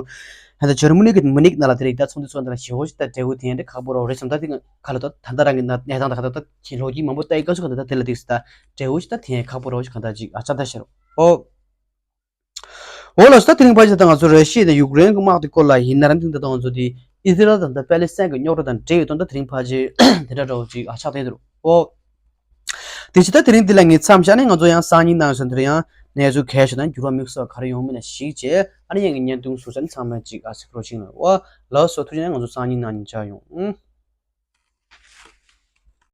ད་ད་འཇར་མ་ནི་གི་མུ་ནིག་ནང་ལ་དེ་རིགས་ད་ཚོགས་འདུ་ཚོགས་འདི་ལ་ཞེ་བོ་ཞིག་ད་འབྲས་བུ་དེ་འདྲ་ཁག་པོ་རོ་རེད་བསམ། ད་དེ་ག་ལ་ད་ད་ད་རང་གི་ན་གནས་སྟངས་ད་ག་ད་ད་ཁྱེད་ལོ་རྒྱུས་མང་པོ་ད་ཡི་ག་ཚོད་ག་ད་ད་དེ་ལ་དེ་ད་འབྲས་བུ་ཞིག་ད་དེ་ཁག་པོ་རོ་ཞིག་གང་ལྟར་ཅིག་ཨ་ཆ་ད་ཤི་རོ། འོ། འོ་ལགས་སོ། ད་དེ་རིང་ཕལ་ཆེར་ད་ང་ཚོ་ར་ཤི་ཡ་དང་ཡུཀ་རེན་གྱི་དམག་དེ་སྐོར་ལ་ཡིན་ན་ར། འདི་ད་ང་ཚོ་དེ་ ཨི་ཟི་རལ་དང་ད་པེ་ལི་སི་ཐན་གྱི་རྙོག་དྲ་དང་འབྲེལ་ཡོད་དོན་དག་དེ་རིང་ཕལ་ཆེར་དེ་འདྲ་འདྲ་བོ་ཅིག་ཨ་ཆགས་བསྡད་འདུག་ཨོ། དེ་ཕྱི་ད་དེ་རིང་འདི་ལ་ངས་མཚམས་བཞག་ནས། ང་ཚོ་ཡང་སང་ཉིན་གནང་ཡོད་ས་འདིར་ཡང་གནས་ཚུལ་གལ་ཆེ་དང་འགྱུར་བ་དམིགས་བསལ་ག་རེ་ཡོང་མིན་ལ་གཞིགས་བྱས། ཨ་ནི་ཡང་གི་བརྙན་ཐུང་ཟུར་ས་ནི་ཚང་མས་ཅིག་ཨ་སི་ཁྲོ་ཤིང་ལ་ཨོ་ལགས་སོ། ཐུགས་རྗེ་ཆེ། ང་ཚོ་སང་ཉིན་གནངས་ཉིན་མཇལ་ཡོང་།